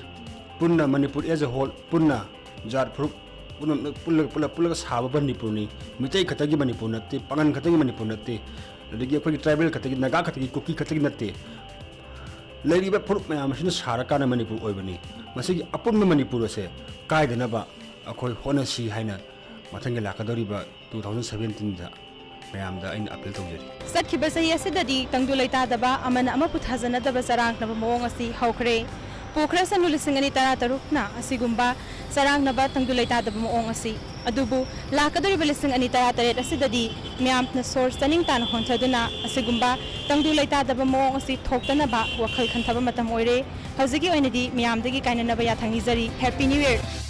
ꯄꯨꯟꯅ ꯃꯅꯤꯄꯨꯔ as a whole, ꯄꯨꯟꯅ ꯖꯥꯠ ꯐꯨꯔꯨꯞ ꯄꯨꯝꯅꯃꯛ ꯄꯨꯜꯂꯒ, ꯄꯨꯜꯂꯞ, ꯄꯨꯜꯂꯒ ꯁꯥꯕ ꯃꯅꯤꯄꯨꯔꯅꯤ꯫ ꯃꯤꯇꯩ ꯈꯛꯇꯒꯤ ꯃꯅꯤꯄꯨꯔ ꯅꯠꯇꯦ, ꯄꯥꯉꯟ ꯈꯛꯇꯒꯤ ꯃꯅꯤꯄꯨꯔ ꯅꯠꯇꯦ, ꯑꯗꯒꯤ ꯑꯩꯈꯣꯏꯒꯤ ꯇ꯭ꯔꯥꯏꯕꯦꯜ ꯈꯛꯇꯒꯤ, ꯅꯥꯒꯥ ꯈꯛꯇꯒꯤ, ꯀꯨꯀꯤ ꯈꯛꯇꯒꯤ ꯅꯠꯇꯦ꯫ ꯂꯩꯔꯤꯕ ꯐꯨꯔꯨꯞ ꯃꯌꯥꯝ ꯑꯁꯤꯅ ꯁꯥꯔꯀꯥꯟꯗ ꯃꯅꯤꯄꯨꯔ ꯑꯣꯏꯕꯅꯤ꯫ ꯃꯁꯤꯒꯤ ꯑꯄꯨꯟꯕ ꯃꯅꯤꯄꯨꯔ ꯑꯁꯦ ꯀꯥꯏꯗꯅꯕ ꯑꯩꯈꯣꯏ ꯍꯣꯠꯅꯁꯤ ꯍꯥꯏꯅ ꯃꯊꯪꯒꯤ ꯂꯥꯛꯀꯗꯧꯔꯤꯕ ꯇꯨ ꯊꯥꯎꯖꯟ ꯁꯚꯦꯟꯇꯤꯟꯗ ꯃꯌꯥꯝꯗ ꯑꯩꯅ ꯑꯄꯤꯜ ꯇꯧꯖꯔꯤ꯫ ꯆꯠꯈꯤꯕ ꯆꯍꯤ ꯑꯁꯤꯗꯗꯤ ꯇꯪꯗꯨ ꯂꯩꯇꯥꯗꯕ, ꯑꯃꯅ ꯑꯃꯕꯨ ꯊꯥꯖꯅꯗꯕ ꯆꯔꯥꯡꯅꯕ ꯃꯑꯣꯡ ꯑꯁꯤ ꯍꯧꯈ꯭ꯔꯦ꯫ ꯄꯨꯈ꯭ꯔꯁꯅꯨ ꯂꯤꯁꯤꯡ ꯑꯅꯤ ꯇꯔꯥꯇꯔꯨꯛꯅ ꯑꯁꯤꯒꯨꯝꯕ ꯆꯔꯥꯡꯅꯕ, ꯇꯪꯗꯨ ꯂꯩꯇꯥꯗꯕ ꯃꯑꯣꯡ ꯑꯁꯤ꯫ ꯑꯗꯨꯕꯨ ꯂꯥꯛꯀꯗꯧꯔꯤꯕ ꯂꯤꯁꯤꯡ ꯑꯅꯤ ꯇꯔꯥꯇꯔꯦꯠ ꯑꯁꯤꯗꯗꯤ ꯃꯤꯌꯥꯝꯅ ꯁꯣꯔ ꯆꯥꯅꯤꯡ ꯇꯥꯅ ꯍꯣꯟꯊꯗꯨꯅ ꯑꯁꯤꯒꯨꯝꯕ ꯇꯪꯗꯨ ꯂꯩꯇꯥꯗꯕ ꯃꯑꯣꯡ ꯑꯁꯤ ꯊꯣꯛꯇꯅꯕ ꯋꯥꯈꯜ ꯈꯟꯊꯕ ꯃꯇꯝ ꯑꯣꯏꯔꯦ꯫ ꯍꯧꯖꯤꯛꯀꯤ ꯑꯣꯏꯅꯗꯤ ꯃꯤꯌꯥꯝꯗꯒꯤ ꯀꯥꯏꯅꯅꯕ ꯌꯥꯊꯪ ꯅꯤꯖꯔꯤ꯫ Happy New Year!